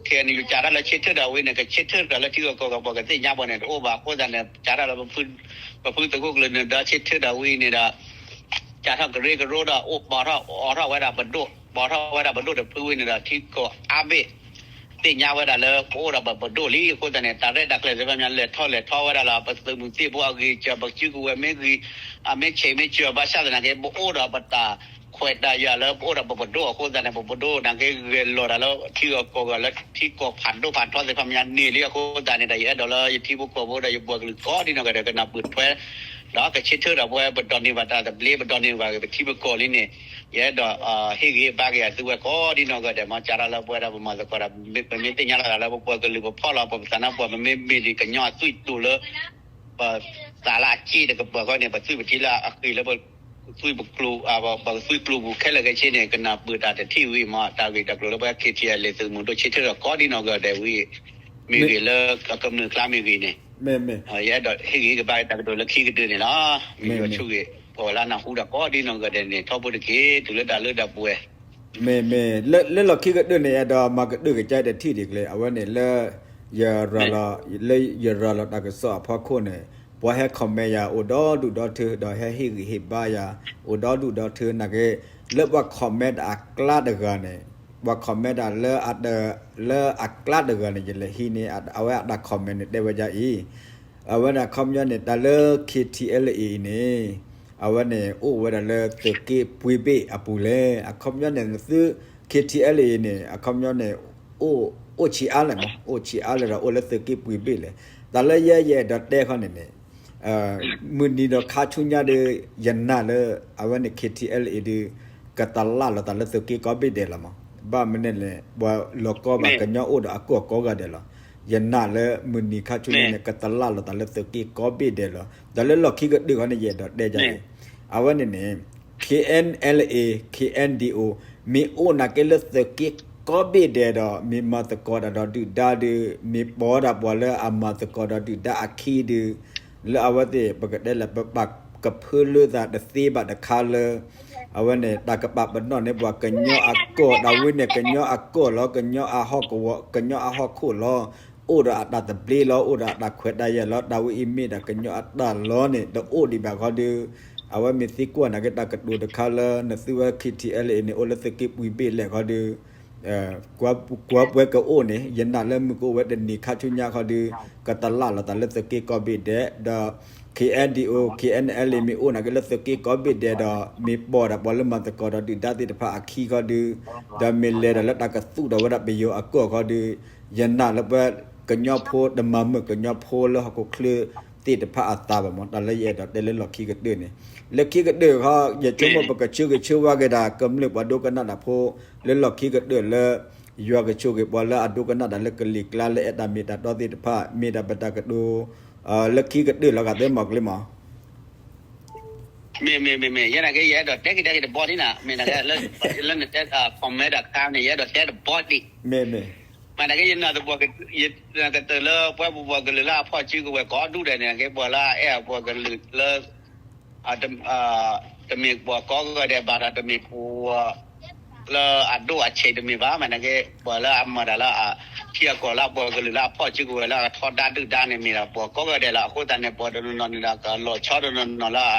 ခ့ၣ်အဲၣ်ယူၣ် စးထီၣ်လၢဆ့ထၢၣ်ဒၣ်ဝံၤန့ၣ် ကဆ့ထၢၣ်ဒီးလၢထံဂၤကီၢ်ဂၤ ပှၤကသ့ၣ်ညါပှၤန့ၣ်တအိၣ်ဘၣ် အဃိသတးန့ၣ် စးထီၣ်လၢ ပဖုသုးခိၣ်ကျၢၢ်နၢၤဒါဆ့ထၢၣ်ဒၣ်ဝံၤန့ၣ်ဒီး စးထီၣ်ကရၢကရိဒီးအိၣ်ပိာ်ထီၣ်အိးထီၣ်ဝဲဒၣ်ပဒိၣ် ပိာ်ထီၣ်ဝဲဒၣ်ပဒိၣ်တဖုဝံၤန့ၣ်ဒီး ထံကီၢ်အါဘ့ၣ် သ့ၣ်ညါဝဲဒၣ်လၢပအိၣ်ဒီးပပဒိၣ်လံ အဃိသတးန့ၣ် တၢ်ရဲၣ်တၢ်ကျဲၤသ့ၣ်တဖၣ်မး လဲၤထီၣ်လဲၤထီဝဲဒၣ်လီၤ ပသုးမုၢ်သံၣ်ဘိအဂံၢ်စၢၤ ပစုကဝဲၤမ့ၢ်ဂံၢ် အမ့ၢ်ဆံးမ့ၢ်စၢၤ ဘၣ်ဆၣ်သနာ်က့ ပအိၣ်ဒီးပတၢ်ခွဲးတၢ်ယာ်လၢပအိၣ်ဒီးပပဒိၣ်အဃိသတးန့ၣ် ပပဒိၣ်နာ်က့ဂဲၤလီၤတၢ်လၢထံဂၤကီၢ်ဂၤလၢ ထံကီၢ်ဖးဒိၣ်ဖးထီသ့ၣ်တဖၣ်မးန့ၢ်လံအဃိသတးန့ၣ်ဒီး ယအဲၣ်ဒိးလၢယထံဖိကီၢ်ဖိဒီးယပှၤကလုာ်ကိးဒ်နီၢ်ဂၤဒဲး ကနၢ်ပၢၢ်ထွဲ ဒီးကဆ့ထၢၣ်ဒီးပဝဲပဒိးန့ၢ်ဘၣ်တၢ်သဘျ့ ပဒိးန့ၢ်ဘၣ်ပထံပကီၢ်လံန့ၣ် ယအဲၣ်ဒိးဟ့ၣ်ဂံၢ်ဘါက့ၤအသုဝဲကိးဒ်နီၢ်ဂၤဒဲး မ့ၢ်စးထီၣ်လၢပဝဲဒၣ်ပမၤသကိးဒီး ပမ့ၢ်သ့ၣ်ညါလီၤသးလၢပပှၤကလုာ်ပဖီၣ်လီၤ ပပသးနါပှၤ ပမ့ၢ်မ့ၢ်ဒ်ကညီအသွံၣ်တိာ်လၢ ပသးလၢအစ့ၣ်တကပၤဃီန့ၣ် ပသွံၣ်ပထံလၢအဃံၤလၢ ပသွံၣ်ပကျိၤ ပကသွံၣ်ကျိၤပူၤခဲလၢာ်ခဲဆ့န့ၣ် ကနၢ်ပၢၢ်တၢ်တထံၣ်ဝံၤမး တၢ်ဂ့ၢ်တၢ်ကျိၤလၢပဝဲ ခ့ၣ်ထံၣ်အဲလ် သုးမုၢ်ဒိၣ်ဆ့ထၢၣ်ဒီးကိးဒ်နီၢ်ဂၤဒဲးဝံၤ မ့ၢ်ဂ့ၤလၢကမျၢၢ်ကျါမ့ၢ်ဂ့ၤန့ၣ် ယအဲၣ်ဒိးဟ့ၣ်ဂံၢ်ဟ့ၣ်ဘါတၢ်ကတိၤလၢခံကတၢၢ်န့ၣ်လီၤ. မ့ၢ်ယွၤဆိၣ်ဂ့ၤ ပဝဲလၢနၢ်ဟူဒီးကိးဒ်နီၢ်ဂၤဒဲးန့ၣ် ထီဘိတက့ၢ် တုၤလၢတၢ်လၢတၢ်ပှဲၤ မ့ၢ်မ့ၢ် လၢလီၢ်ခံကတၢၢ်န့ၣ် အဲၣ်ဒိးမၤကတၢၢ်ကစၢ်တထံၣ်ဒံးကျဲ အဝဲန့ၣ်လၢ ယရၤလီၤ လၢယရၤလီၤတၢ်ကစီၣ်အဖီခိၣ်န့ၣ် ပှၤဟဲ comment ယၤ အိၣ်ဒီဒူၣ်ဒီထၢ ဒီးဟဲဟ့ၣ်ဂံၢ်ဟ့ၣ်ဘါယၤ အိၣ်ဒီဒူၣ်ဒီထၢ နာ်က့ လၢပှၤ comment တၢ်အကျါတဂၤန့ၣ် ပှၤ comment တၢ်လၢအတ လၢအကျါတဂၤန့ၣ် ယလဲၤဟံးန့ၢ် အဝဲအတၢ် comment န့ၣ် တဲဝဲဒ်အံၤ အဝဲဒၣ်ခီပညီန့ၣ် တၢ်လၢ ခ့ၣ်ထံၣ်အဲလ်အ့ အံၤန့ၣ် အဝဲန့ၣ် အိၣ်ဝဲဒၣ်လၢသုးက့ပှ့ၤဘ့ၣ်အပူၤလဲၣ်. အခီပညီန့ၣ် သု ခ့ၣ်ထံၣ်အဲလ်အ့ န့ၣ် အခီပညီန့ၣ် အိၣ်ဆံးအါလဲၣ်မး အိၣ်ဆံးအါလဲၣ်ဒီး အိၣ်လၢသုးက့ပှ့ၤဘ့ၣ်လဲၣ်. တၢ်လၢယဲယအဲၣ်ဒိးတဲခီန့ၣ်န့ၣ် မုၢ်နံၤဒီးခါဆူညါဒီး ယနာ်လၢ အဝဲန့ၣ် ခ့ၣ်ထံၣ်အဲလ်အ့ ဒီး ကတလၢ်လီၤတၢ်လၢသုးက့ကိးဘ့ၣ်ဒဲးလီၤမး. ဘၣ်မနုၤလဲၣ် ပှၤလီၤကီဘၣ် ကညီအိၣ်ဒီးအကီၢ်ကိးဂၤဒဲးလီၤ. ယနာ်လၢမုၢ်နံၤခါဆူညါန့ၣ် ကတလၢ်လီၤတၢ်လၢသုးက့ကိးဘ့ၣ်ဒဲးလီၤ. ဒီးလၢလီၢ်ခံကတၢၢ်ခီန့ၣ် ယအဲၣ်ဒိးတဲဒ်အံၤ အဝဲန့ၣ်န့ၣ် KNLA KNDO မ့ၢ်အိၣ်နာ်က့လၢသုးက့ကိးဘ့ၣ်ဒဲးဒီး မ့ၢ်မၤသကိးတၢ်ဒီးဒုၣ်ဒါဒီး မ့ၢ်ပိာ်ဒၣ်ပှၤလၢအမၤသကိးဒီးဒုၣ်ဒါအခံဒီး လၢအဝဲသ့ၣ် ပကတဲလၢပပာ်ကဖၢလၢသးတသ့ဘၣ်တခါလၢ အဝဲန့ၣ် တၢ်ကပာ်ပနီၣ်န့ၢ်ပှၤကညီအကီၢ် တၢ်ဝံန့ၣ် ကညီအကီၢ်လီၤ ကညီအဟီၣ်ကဝီၤ ကညီအဟီၣ်ခိၣ်လီၤ. အိၣ်ဒီးအတၢ်သဘျ့လီၤ အိၣ်ဒီးအတၢ်ခွဲးတၢ်ယာ်လီၤ တၢ်ဝံအံၤမ့ၢ်ဒၣ်ကညီအတၢ်လီၤန့ၣ် တအိၣ်ဒံးဘၣ်ခီဒီး အဝဲမ့ၢ်သံကွၢ်နာ်က့ တၢ်ကတိၤတခါလၢ နသုဝဲ KTLA န့ၣ် အိၣ်လၢသုးက့ပှ့ၤဘ့ၣ်လဲၣ်ခီဒီး ကွၢ်ပှဲၤကအိၣ်န့ၣ် ယနာ်လၢမုၢ်ကအိၣ်ဝဲတနံၤခါဆူညါခီဒီး ကတလၢ်လီၤတၢ်လၢသုးက့ကိးဘ့ၣ်ဒဲး ဒီး KNDO KNLA မ့ၢ်အိၣ်နာ်က့လၢသုးက့ကိးဘ့ၣ်ဒဲးဒီး မ့ၢ်ပိာ်ဒၣ်ပှၤလၢမၤသကိးဒီးဒုၣ်ဒါသ့ၣ်တဖၣ်အခံခီဒီး ဒီးမ့ၢ်လဲၤဒီးလၢတၢ်ကသူၣ်ထီၣ်ဝဲဒၣ်ပယီၤအကီၢ်ခီဒီး ယနာ်လၢပှၤကညီဖိတမၤမုာ်ကညီဖိလၢဟီၣ်ခိၣ်ချၢသ့ၣ်တဖၣ်အသးဘၣ်မး တၢ်လၢယအဲၣ်ဒိးတဲလၢလီၢ်ခံကတၢၢ်န့ၣ် လၢခံကတၢၢ်ခီ ယဆိကမိၣ်ပကဆၢဂ့ၤဆၢဝါက့ၤဒၣ် ကမျၢၢ်ပှၤဒိကနၣ်တၢ်ဖိ လၢလီၢ်ခံကတၢၢ်လၢ ယွၤကဆိၣ်ဂ့ၤပှၤလၢအဒိကနၣ်တၢ်လၢကလံၤကျါလၢအဲၣ်တၢ်မ့ၢ်တၢ်တီသ့ၣ်တဖၣ် မ့ၢ်ဒၣ်ပတၢ်ကတိၤ လၢခံကတၢၢ်လီၤဂာ်သ့မးကလံၤမး မ့ၢ်မ့ၢ်မ့ၢ်မ့ၢ် ယဲနာ်က့ ယအဲၣ်ဒိးတဲက့ၤတဲက့ၤတဘီဒံးနၤ မ့ၢ်နာ်က့ လၢနတဲ comment တခါန့ၣ် ယအဲၣ်ဒိးတဲတဘီဒံး မ့ၢ်မ့ၢ် မ့ၢ်နာ်က့ ယနာ်သပှၢ် ယနာ်ကတၢၢ်လၢပှၤပပှၤကလုာ်လၢအဖီၣ်စုကဝဲၤကိးဒူၣ်ဒဲးန့ၣ် နာ်က့ ပှၤလၢအအဲၣ်အပှၤကလုာ်လၢ တမ့ၢ်ပှၤကိးဂၤဒဲးဘၣ်ဒီး တမ့ၢ်ပှၤ လၢအဒိၣ်အဆံးတမ့ၢ်ဘၣ် မ့ၢ်နာ်က့ ပှၤလၢအမၤတၢ်လၢအထံအကီၢ်လၢအပှၤကလုာ်လၢအဖီၣ်စုကဝဲၤလၢအထီဒါဒုၣ်ဒါန့ၣ် မ့ၢ်ဒၣ်ပှၤကိးဂၤဒဲးလီၤ. အဃိသတးန့ၣ် ပှၤတနီၤနီၤန့ၣ်ဒီး ကလီၤဆီတနီၤနီၤလၢ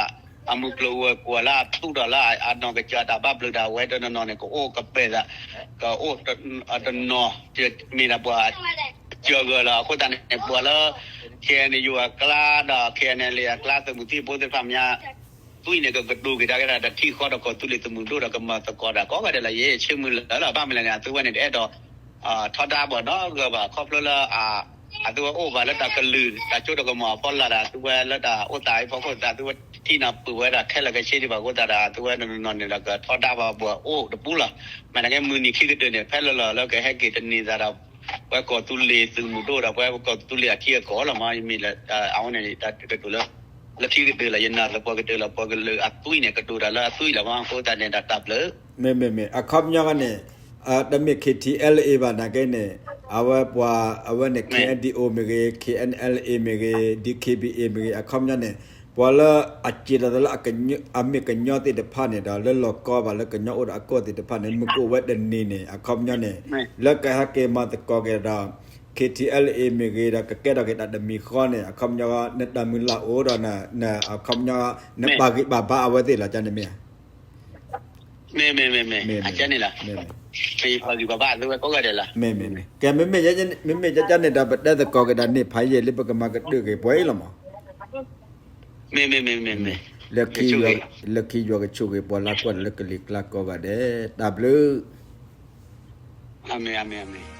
အမုၢ်ကျိၤဝဲၤကွာ်လၢအသူၣ်ထီၣ်လၢအနီၢ်ကစၢ်တၢ်ဘၣ်ဘျုးတၢ်ဝဲတနီၤနီၤန့ၣ် ကအိၣ်ကပဲာ်သး ကအိၣ်တနီၤ မ့ၢ်ဒၣ်ပှၤ ကၢၤဂၢၢ်လီၤ. အဃိသတးန့ၣ် ပှၤလၢ ခ့ၣ်အဲၣ်ယူၣ် အကျါဒီး ခ့ၣ်အဲၣ်အဲလ်အ့ အကျါ သုးမုၢ်သံၣ်ဘိသ့ၣ်တဖၣ်မ့ၢ်ညါ သွံၣ်န့ၣ် ကကတိၤက့ၤတၢ်ကဲဒၣ်တထံၣ်ဃီဒီး ကီၢ်သူလ့ၤသုးမုၢ်ဒိၣ်ဒီး ကမၤသကိးတၢ်ကိးဂၤဒဲးလီၤ. ယဲယဆၢမုၢ်လၢ်လၢ ဘၣ်မနုၤလဲၣ်န့ၣ် အသုဝဲန့ၣ် တအဲၣ်ဒိး ထီဒါပှၤနီတဂၤဘၣ် ခီဖျိလၢအ အသုဝဲအိၣ်ဘၣ်လၢတၢ်ကလုၢ် တၢ်စိတၢ်ကမီၤအဖီလာ်ဒီး အသုဝဲလၢတၢ်အိၣ်သးအံၤဖီခိၣ်သး အသုဝဲထံၣ်နၢ်ပၢၢ်ဝဲဒၣ်ခဲလၢာ်ခဲဆ့ဒံးဘၣ်အဃိသတးဒီး အသုဝဲတနီၤနီၤန့ၣ်ဒီးကထီဒါဘၣ်ပှၤအိၣ်တပူၤလီၤ. မ့ၢ်နာ်က့မုၢ်နံၤခံကတၢၢ်န့ၣ် ဖဲလီၤလီၤလၢကဟဲက့ၤတန့ၢ်သးဒီး ပဝဲကီၢ်သူလ့ၤသုးမုၢ်ဒိၣ်ဒီး ပဝဲကီၢ်သူလ့ၤအထံအကီၢ်လီၤမး ယမ့ၢ်လၢ အဝဲန့ၣ် တၢ်ကတိၤလၢ လၢခံကတၢၢ်လီၤ ယနာ်လၢပှၤကတၢၢ်လီၤ ပှၤကလုာ်အသွံၣ်န့ၣ် ကတိၤတၢ်လၢအသွံၣ်လီၤမး အဃိသတးန့ၣ် တၢ်တၢ်ဘျုး မ့မ့ၢ်မ့ၢ် အခီပညီန့ၣ် တမ့ၢ် K T L A ဘၣ်နာ်က့န့ၣ် အဝဲပှၤ အဝဲန့ၣ် K N D O မ့ၢ်ဂ့ၤ K N L A မ့ၢ်ဂ့ၤ D K B A မ့ၢ်ဂ့ၤ အခီပညီန့ၣ် ပှၤလၢအစံးလီၤသးလၢ အမ့ၢ်ကညီသ့ၣ်တဖၣ်န့ၣ်ဒီး လၢလီၢ်ကီဘၣ်လၢကညီအိၣ်ဒီးအကီၢ်သ့ၣ်တဖၣ်န့ၣ် မ့ၢ်ကအိၣ်ဝဲတန့ၢ်န့ၣ် အခီပညီန့ၣ် လၢကဟဲက့ၤမၤသကိးက့ၤဒီး K T L A မ့ၢ်ဂ့ၤဒီး ကကဲထီၣ်က့ၤတၢ်တမံၤဃီန့ၣ် အခီပညီ နတၢ်မုၢ်လၢ်အိၣ်ဒီး အခီပညီ နပာ်ဂံၢ်ပာ်ဘါအဝဲသ့ၣ်လီၤ ကန့ၣ်မ့ၢ်ဧါ မ့ၢ်မ့ၢ်မ့ၢ်မ့ၢ် အကဲန့ၣ်လီၤ. မ့ၢ်ပာ်ဂံၢ်ပာ်ဘါအသုဝဲကိးဂၤဒဲးလီၤ. မ့ၢ်မ့ၢ်မ့ၢ် ကဲ မ့မ့ၢ်ယဲန့ၣ်ဒီး ပတဲသကိးက့ၤဒီးန့ၣ် ဖးယံာ်လံ ပကမၤကတၢၢ်က့ၤပှဲၤအံၤလီၤမး. မ့ၢ်မ့ၢ်မ့ၢ်မ့ၢ်မ့ၢ် လၢခံယွၤကဆိၣ်ဂ့ၤပှၤလၢကွၢ်တၢ်လၢကလံၤကျါကိးဂၤဒဲး တၢ်ဘျုး. အၤမ့ၣ်အၤမ့ၣ်အၤမ့ၣ်.